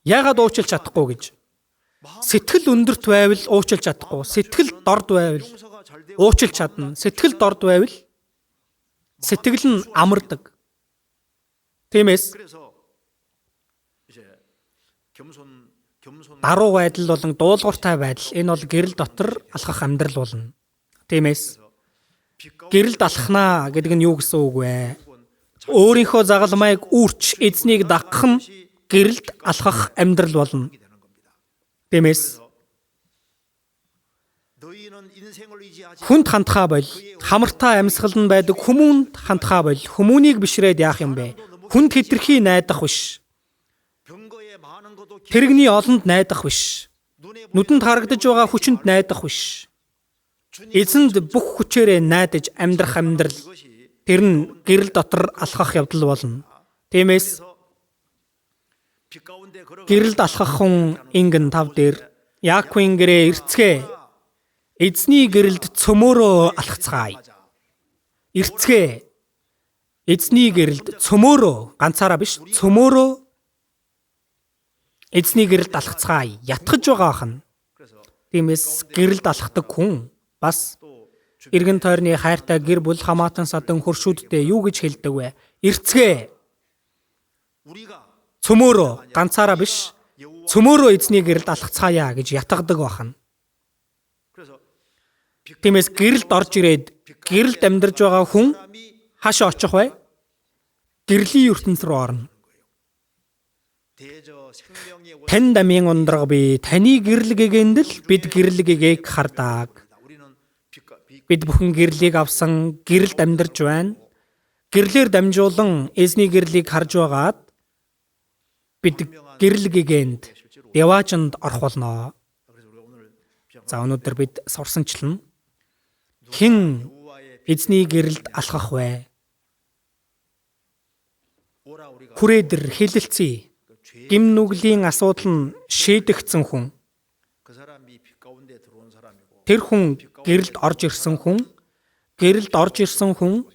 Яагаад уучлах чадахгүй гэж? Сэтгэл өндөрт байвал уучлах чадахгүй. Сэтгэл дорд байвал уучлах чадна. Сэтгэл дорд байвал сэтгэл нь амардаг. Тиймээс даруй байдал болон дуулууртай байдал энэ бол гэрэл дотор алхах амьдрал болно. Тиймээс гэрэлд алхнаа гэдэг нь юу гэсэн үг вэ? Өөрийнхөө загалмайг үүрч эзнийг дагах нь гэрэлд алхах амьдрал болно. Тиймээс хүнд хандхаа бол хамартай амьсгал нь байдаг хүмүүнд хандхаа бол хүмүүнийг бишрээд яах юм бэ? Хүнд хэтэрхий найдах биш. Тэрэгний олонд найдах биш. Нүдэнд харагдаж байгаа хүчинд найдах биш. Эзэнд бүх хүчээрээ найдаж амьдрах амьдрал тэр нь гэрэл дотор алхах явдал болно. Тиймээс гэрэлд алхах хүн ингэн тав дээр Яаковын гэрээ эрцгээ. Эзний гэрэлд цөмөөрөө алхацгаая. Эрцгээ. Эзний гэрэлд цөмөөрөө, ганцаараа биш, цөмөөрөө эзний гэрэлд алхацгаая. Ятгаж байгаа хань. Тиймээс гэрэлд алхдаг хүн бас эргэн тойрны хайртай гэр бүл хамаатан садан хөршүүддээ юу гэж хэлдэг вэ? Эрцгээ. Цөмөөрөө, ганцаараа биш, цөмөөрөө эзний гэрэлд алхацгаая гэж ятгадаг бахна. Тиймээс гэрэлд орж ирээд гэрэлд амьдарч байгаа хүн хаашаа очих вэ? Гэрлийн ертөнц рүү орно. Тань дамын ундраг би таны гэрэл гэгэнд л бид гэрэл гэгээг хардаг. Бид бүхэн гэрлийг авсан гэрэлд амьдарч байна. Гэрлээр дамжуулан эзний гэрлийг харж байгаад бид гэрэл гэгээнд Деваажинд орох болно. За өнөөдөр бид сурсанчлан хэн эзний гэрэлд алхах вэ? Хүрээдэр хэлэлцээ. Гим нүглийн асуудал нь шийдэгдсэн хүн. Тэр хүн гэрэлд орж ирсэн хүн, гэрэлд орж ирсэн хүн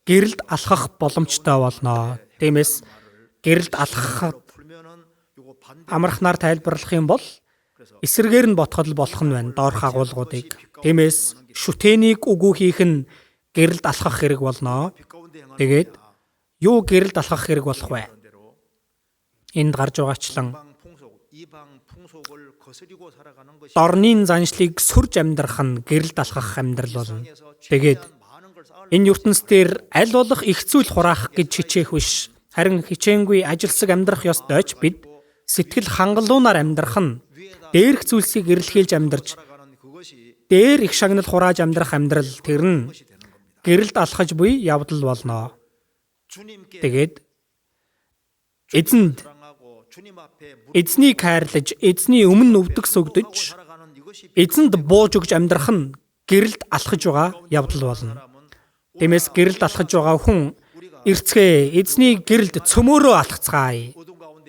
гэрэлд алхах боломжтой болно. Тиймээс гэрэлд алхахад амархнаар тайлбарлах юм бол эсрэгээр нь ботход л болох нь байна доорх агуулгуудыг. Тиймээс шүтээнийг үгүй хийх нь гэрэлд алхах хэрэг болно. Тэгээд юу гэрэлд алхах хэрэг болох вэ? Энд гарч байгаачлан дорнын заншлыг сүрж амьдрах нь гэрэлд алхах амьдрал болно. Тэгээд энэ ертөнцийн аль болох их зүйл хураах гэж хичээх биш. Харин хичээнгүй ажилсаг амьдрах ёстой ч бид сэтгэл хангалуунаар амьдрах нь дээрх зүйлсийг эрэлхийлж амьдарч дээр их шагнал хурааж амьдрах амьдрал тэр нь гэрэлд алхаж буй явдал болно. Тэгээд эзэнд эзнийг хайрлаж, эзний өмнө өвдөг сүгдэж, эзэнд бууж өгч амьдрах нь гэрэлд алхаж байгаа явдал болно. Тиймээс гэрэлд алхаж байгаа хүн эрцгээ эзний гэрэлд цөмөөрөө алхацгаая.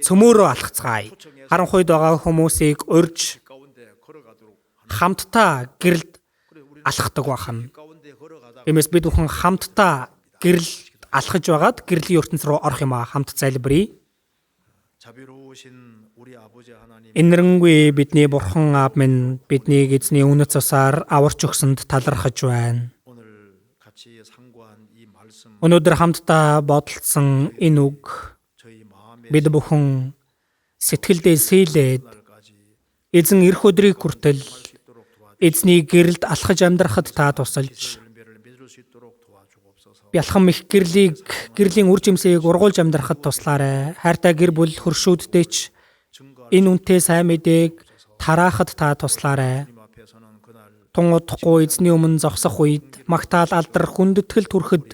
Цөмөөрөө алхацгаая. Харанхуйд байгаа хүмүүсийг урьж хамтдаа гэрэлд алхдаг бахна. Тиймээс бид бүхэн хамтдаа гэрэл алхаж байгаад гэрлийн ертөнц рүү орох юм аа. Хамт залбирая. Энэрэнгүй бидний бурхан аав минь биднийг эзний үнэт цусаар аварч өгсөнд талархаж байна. Өнөөдөр хамтдаа бодолцсон энэ үг бид бүхэн сэтгэлдээ сийлээд эзэн ирэх өдрийг хүртэл эзний гэрэлд алхаж амьдрахад та тусалж бялхам их гэрлийг гэрлийн үр жимсийг ургуулж амьдрахад туслаарай. Хайртай гэр бүл хөршүүдтэй ч энэ үнэтэй сайн мэдээг тараахад та туслаарай. Тун удахгүй эзний өмнө зогсох үед магтаал алдар хүндэтгэл төрөхөд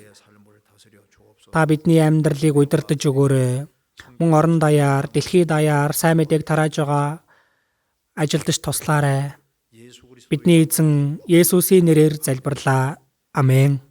та бидний амьдралыг удирдах өгөөрэй. Мөн орон даяар, дэлхий даяар сайн мэдээг тарааж байгаа ажилдаж туслаарай. Бидний эзэн Есүсийн нэрээр залбирлаа. Амен.